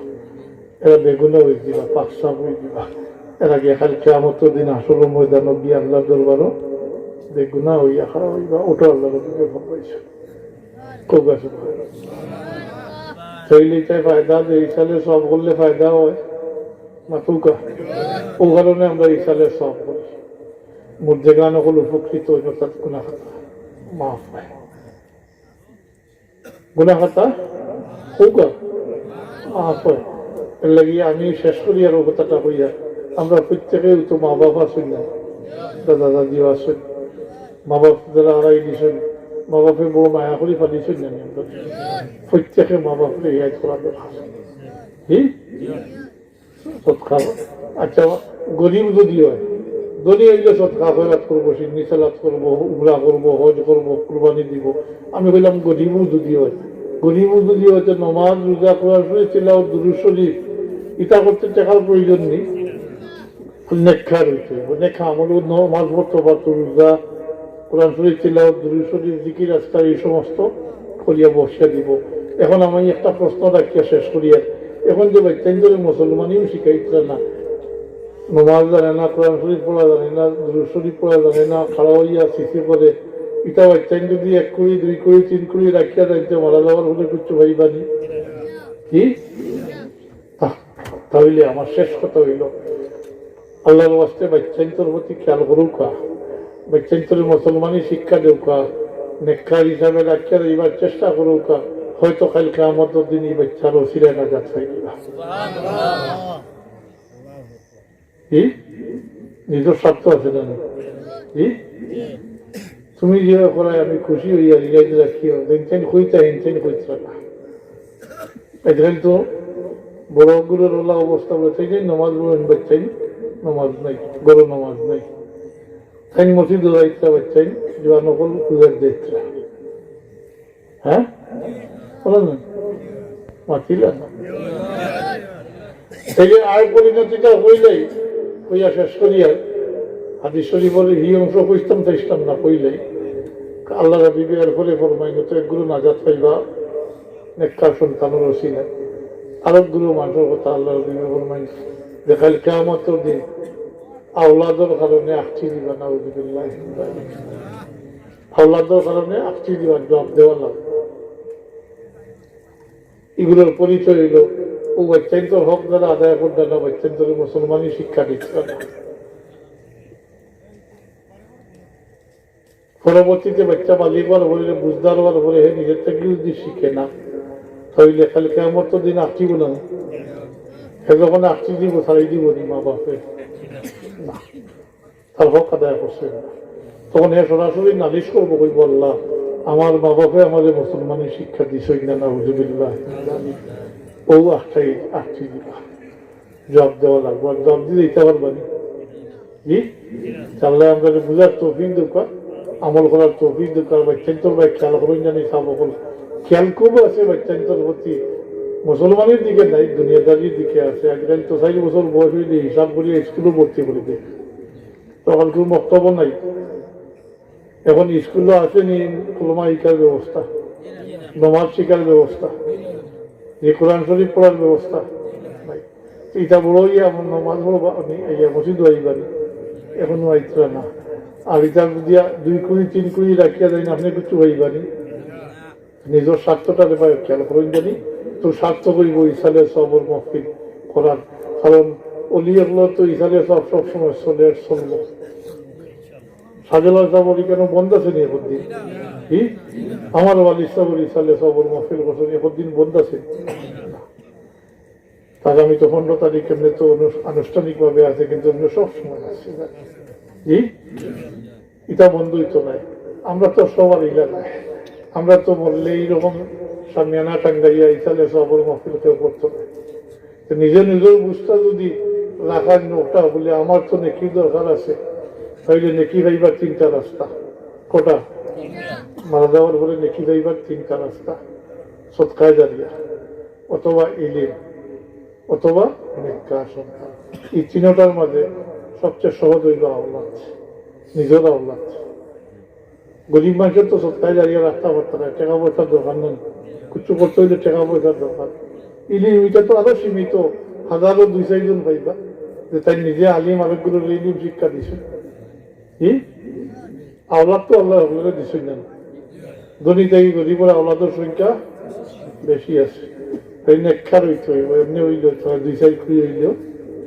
এরা বেগুনা অইযিবা, পাক সাফ অইযিবা। এরা গিয়া কাল কিয়ামতর দিন হাশরর ময়দানো গিয়া আল্লার দরবারো বেগুনা অইয়া খাড়া অইবা। ওটা আল্লার নবীয়ে ফরমাইছে। খুব আছে। তাইলে ইতায় ফায়দা যে ইসালে সওয়াব করলে ফায়দা অয়। মাতুক্কা। ও কারণে আমরা ইসালে সওয়াব করি। মুর্দেগান অকল উপকৃত অইন, অর্থাৎ গুনাহ খাতা মাফ অয়। গুনাহ খাতা মাফ অয়। এর লাগি আমি শেষ করি আর ও কথাটা কইয়া, আমরা প্রত্যেকেউ তো মা বাফ আছইন না, দাদা দাদিও আছইন, মা বাফ যেরা হারাই দিছইন, মা বাফে বড় মায়া করি পালিছইন না নি আমরা। প্রত্যেকে মা বাফরে ইয়াদ করা দরকার। কি? সদকা। আচ্ছা, গরিব যুদি অয়, ধনী অইলে সদকা খয়রাত করবো, সিন্নি সালাত করবো, উমরা করবো, হজ করবো, কুরবানি দিবো। আমি কইলাম গরিবও যুদি অয়, গরিবও যুদি অয়, তে নমাজ, রোজা, কোরআন শরীফ তিলাওয়াত, দুরূদ শরীফ, ইতা করতে টেকার প্রয়োজন নি। নেককার অইতে অইবো, নেক আমল, নমাজ পড়তো পারতো, রোজা, কোরআন শরীফ তিলাওয়াত, দুরূদ শরীফ, জিকির আজকার, ই সমস্ত করিয়া বখশিয়া দিবো। এখন আমি একটা প্রশ্ন রাখিয়া শেষ করিয়ার, এখন যে বাইচ্চাইন্তরে মুসলমানিও শিখাইতরা না, নমাজ জানে না, কোরআন শরীফ পড়া জানে না, দুরূদ শরীফ পড়া জানে না, খাড়া অইয়া ছিছি করে, ইতা বাইচ্চাইন যুদি এক কুড়ি, দুই কুড়ি, তিন কুড়ি রাখিয়া যাইতে মারা যাওয়ার পরে কিচ্ছু পাইবা নি। কি? তা-, তাইলে আমার শেষ কথা অইলো, আল্লার ওয়াস্তে বাইচ্চাইন্তর প্রতি খেয়াল করউক্কা, বাইচ্চাইন্তরে মুসলমানি শিক্ষা দেউক্কা, নেককার হিসাবে রাখিয়া যাইবার চেষ্টা করউক্কা, হয়তো কাইল কিয়ামতর দিন ই বাইচ্চার উছিলায় নাজাত পাইবা। কি? নিজর স্বার্থ আছে না? কি? তুমি যে করায় আমি খুশি অইয়ার, ইয়াদ রাখিও, যেনতেন কইতা, হেনতেন কইতা না। আজকাল তো বড় গুরুর ওলা অবস্থা বলে, তাইন নমাজ পড়ইন, বাইচ্চাইন নমাজ নাই, ঘরো নমাজ নাই। তাইন মসজিদো যাইতরা, বাইচ্চাইন জোয়ান অকল পূজার যাইতরা। হ্যাঁ? বলো না। মাতিলা না। এই যে আর পরিণতিটা অইলেই, কইয়া শেষ করিয়ার, হাদিস শরীফর ই অংশ কইতাম চাইছিলাম না, কইলেই, আল্লার হাবিবে এর পরে ফরমাইন, তো এক গুরু নাজাত পাইবা, নেককার সন্তানর উছিলায়। আরো গুরু মানুষর কথা আল্লার হাবিবে ফরমাইন, যে কাইল কিয়ামতর দিন আওলাদর কারণে আখটি দিবা, নাউজুবিল্লাহ। আওলাদর কারণে আখটি দিবা, জবাব দেওয়া লাগবে। ইগুলোর পরিচয় অইলো, অউ বাচ্চাইন্তর হক যারা আদায় করতা না, বাচ্চাইন্তরে মুসলমানি শিক্ষা দিতা না। পরবর্তীতে বাচ্চা বালিগ অওয়ার পরে, বুঝদার অওয়ার পরে হে নিজের থাকি যদি শিখে না, তাইলে কাল কিয়ামতর দিন আখটিবো না। হে যখন আখটি দিবো, ছাড়ি দিবো নি মা বাপে? না, তার হক আদায় করছে না। তখন হে সরাসরি নালিশ করবো, কইবো, "আল্লাহ, আমার মা বাপে আমারে মুসলমানি শিক্ষা দিছইন না, নাউজুবিল্লাহ।" অউ আখটাই, আখটি দিবা। জবাব দেওয়া লাগবো। আর জবাব দিতে ইতা পারবা নি? জি? আল্লায় আমরারে বুঝার তৌফিক দেউক্কা, আমল করার তৌফিক দেউক্কা। বাচ্চাইন্তর বায় খেয়াল করইন জানি, সব অকল খেয়াল খুব আছে বাচ্চাইন্তর প্রতি। মুসলমানির দিকে নাই, দুনিয়াদারির দিকে আছে। আজকাল তো চাইর বছর বয়স অইলে হিসাব করি স্কুলো ভর্তি করি দেয়। তখন কেউ মক্তবও নাই। এখন স্কুলো আছে নি কলমা শিখার ব্যবস্থা, নমাজ শিখার ব্যবস্থা, যে কোরআন শরীফ পড়ার ব্যবস্থা নাই। ইটা বড় অইয়া আমার নমাজ পড়বা, আমি ইয়া মসজিদো আইবা নি, এখনো আইতরা না। আর ইটা যদি দুই কুড়ি, তিন কুড়ি রাখিয়া যাইন, আপনে কিচ্ছু পাইবা নি। নিজর স্বার্থটারে ভাই খেয়াল করইন জানি, তো স্বার্থ করিব ইসালে সওয়াবর মাহফিল করার। কারণ অলি অকলর তো ইসালে সওয়াব সব সময় চলে আর চলবো। শাহজালাল সাবর ইখানো বন্ধ আছে নি একদিন? কি? আমার ওয়ালিদ সাবর ইসালে সওয়াবর মাহফিল করছে নি একদিন বন্ধ আছে? আগামী তো পনেরো তারিখ এমনে তো অনু-, আনুষ্ঠানিকভাবে আছে, কিন্তু এমনে সব সময় আছে। জি? ইটা বন্ধ অইতো নায়। আমরা তো সবার ইলা নায়। আমরা তো মরলে ইরকম শামিয়ানা টাঙ্গাইয়া ইসালে সওয়াবর মাহফিল কেউ করতো নায়। তো নিজে নিজর বুঝতা যদি রাখার নোটটা বলে, আমার তো নেকির দরকার আছে, তাইলে নেকি পাইবার তিনটা রাস্তা। কটা? মারা যাওয়ার পরে নেকি পাইবার তিনটা রাস্তা। সদকায়ে জারিয়া, অথবা ইলিম, অথবা নেককার সন্তান। এই তিনটার মাঝে সবচেয়ে সহজ অইলো আওলাদ, নিজর আওলাদ। গরিব মানষে তো সদকায়ে জারিয়া রাখতা পারতা নায়, টেকা পয়সার দরকার নাই। কিচ্ছু করতে অইলে টেকা পয়সার দরকার। ইলিম, ইটা তো আরো সীমিত, হাজারো দুই চাইরজন পাইবা, যে তাইন নিজে আলিম, আরেকগুলোরে ইলিম শিক্ষা দিছে। কি? আওলাদ তো আল্লায় হকলরে দিছইন না। ধনী থাকি গরিবর আওলাদর সংখ্যা বেশি আছে। তাই নেককার অইতে অইবো, এমনে অইলে অইতো নায়, দুই চাইর কুড়ি অইলেও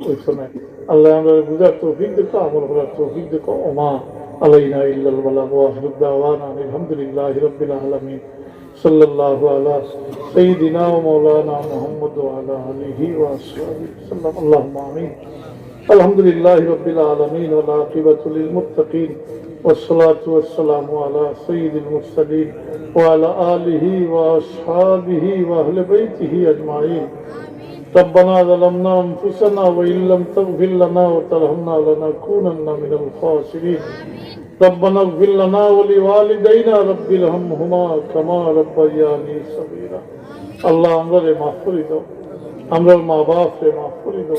অইতো নায়। আল্লায় আমরারে বুঝার তৌফিক দেউক্কা, আমল করার তৌফিক দেউক্কা। ওমা আলাইনা ইল্লাল বালাগ। ওয়া আখিরু দাওয়ানা আনিল হামদুলিল্লাহি রাব্বিল আলামিন। সাল্লাল্লাহু আলা সাইয়্যিদিনা ওয়া মাওলানা মুহাম্মদ ওয়া আলা আলিহি ওয়া আসহাবিহি ওয়া সাল্লাম। আল্লাহুম্মা আমিন। الحمد لله رب العالمين والعاقبة للمتقين والصلاة والسلام على سيد المرسلين وعلى آله وأصحابه وأهل بيته أجمعين. ربنا ظلمنا أنفسنا وإن لم تغفر لنا وترحمنا لنكونن من الخاسرين. ربنا اغفر لنا ولوالدينا رب ارحمهما كما ربياني صغيرا. আল্লাহ, আমরারে মাফ করি দাও, আমরার মা বাপরে মাফ করি দাও,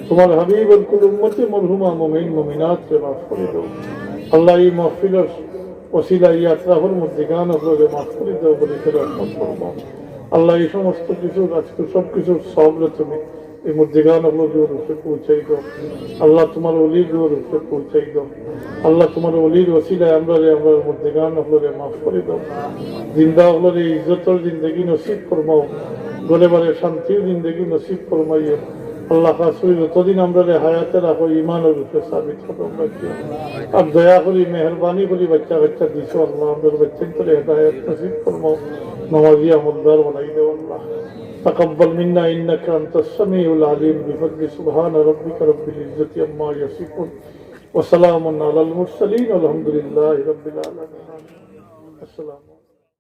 তোমার হাবিবর কুল উম্মতে মরহুমা মুমিন মুমিনাতরে মাফ করি দাও। আল্লাহ, এই মাহফিলর ওসিলায় এই আতরাফর মুর্দেগান অকলরে মাফ করি দাও, বলি করে রহমত করবো। আল্লাহ, এই সমস্ত কিছু, আজকে সব কিছুর সওয়াবরে তুমি এই মুর্দেগান অকলর উপরে পৌঁছাই দাও। আল্লাহ, তোমার ওলির উপরে পৌঁছাই দাও। আল্লাহ, তোমার ওলির ওসিলায় আমরারে, আমরার মুর্দেগান অকলরে মাফ করি দাও। জিন্দা অকলরে ইজ্জতর জিন্দেগি নসিব ফরমাও, ঘরে বারে শান্তির জিন্দেগি নসিব ফরমাইও। আল্লাহ, খাস করি যতদিন আমরারে হায়াতে রাখো, ইমানর উপরে সাবিত কদম রাখিও। আর দয়া করি, মেহেরবানি করি, বাচ্চা কাচ্চা দিছো আল্লাহ, আমরার বাচ্চাইন্তরে হেদায়েত নসিব ফরমাও, নমাজি আমলদার বানাই দেও আল্লাহ। تقبل منا إنك أنت السميع العليم بفضل سبحان ربك رب العزة عما يصفون وسلام على المرسلين والحمد لله رب العالمين. السلام.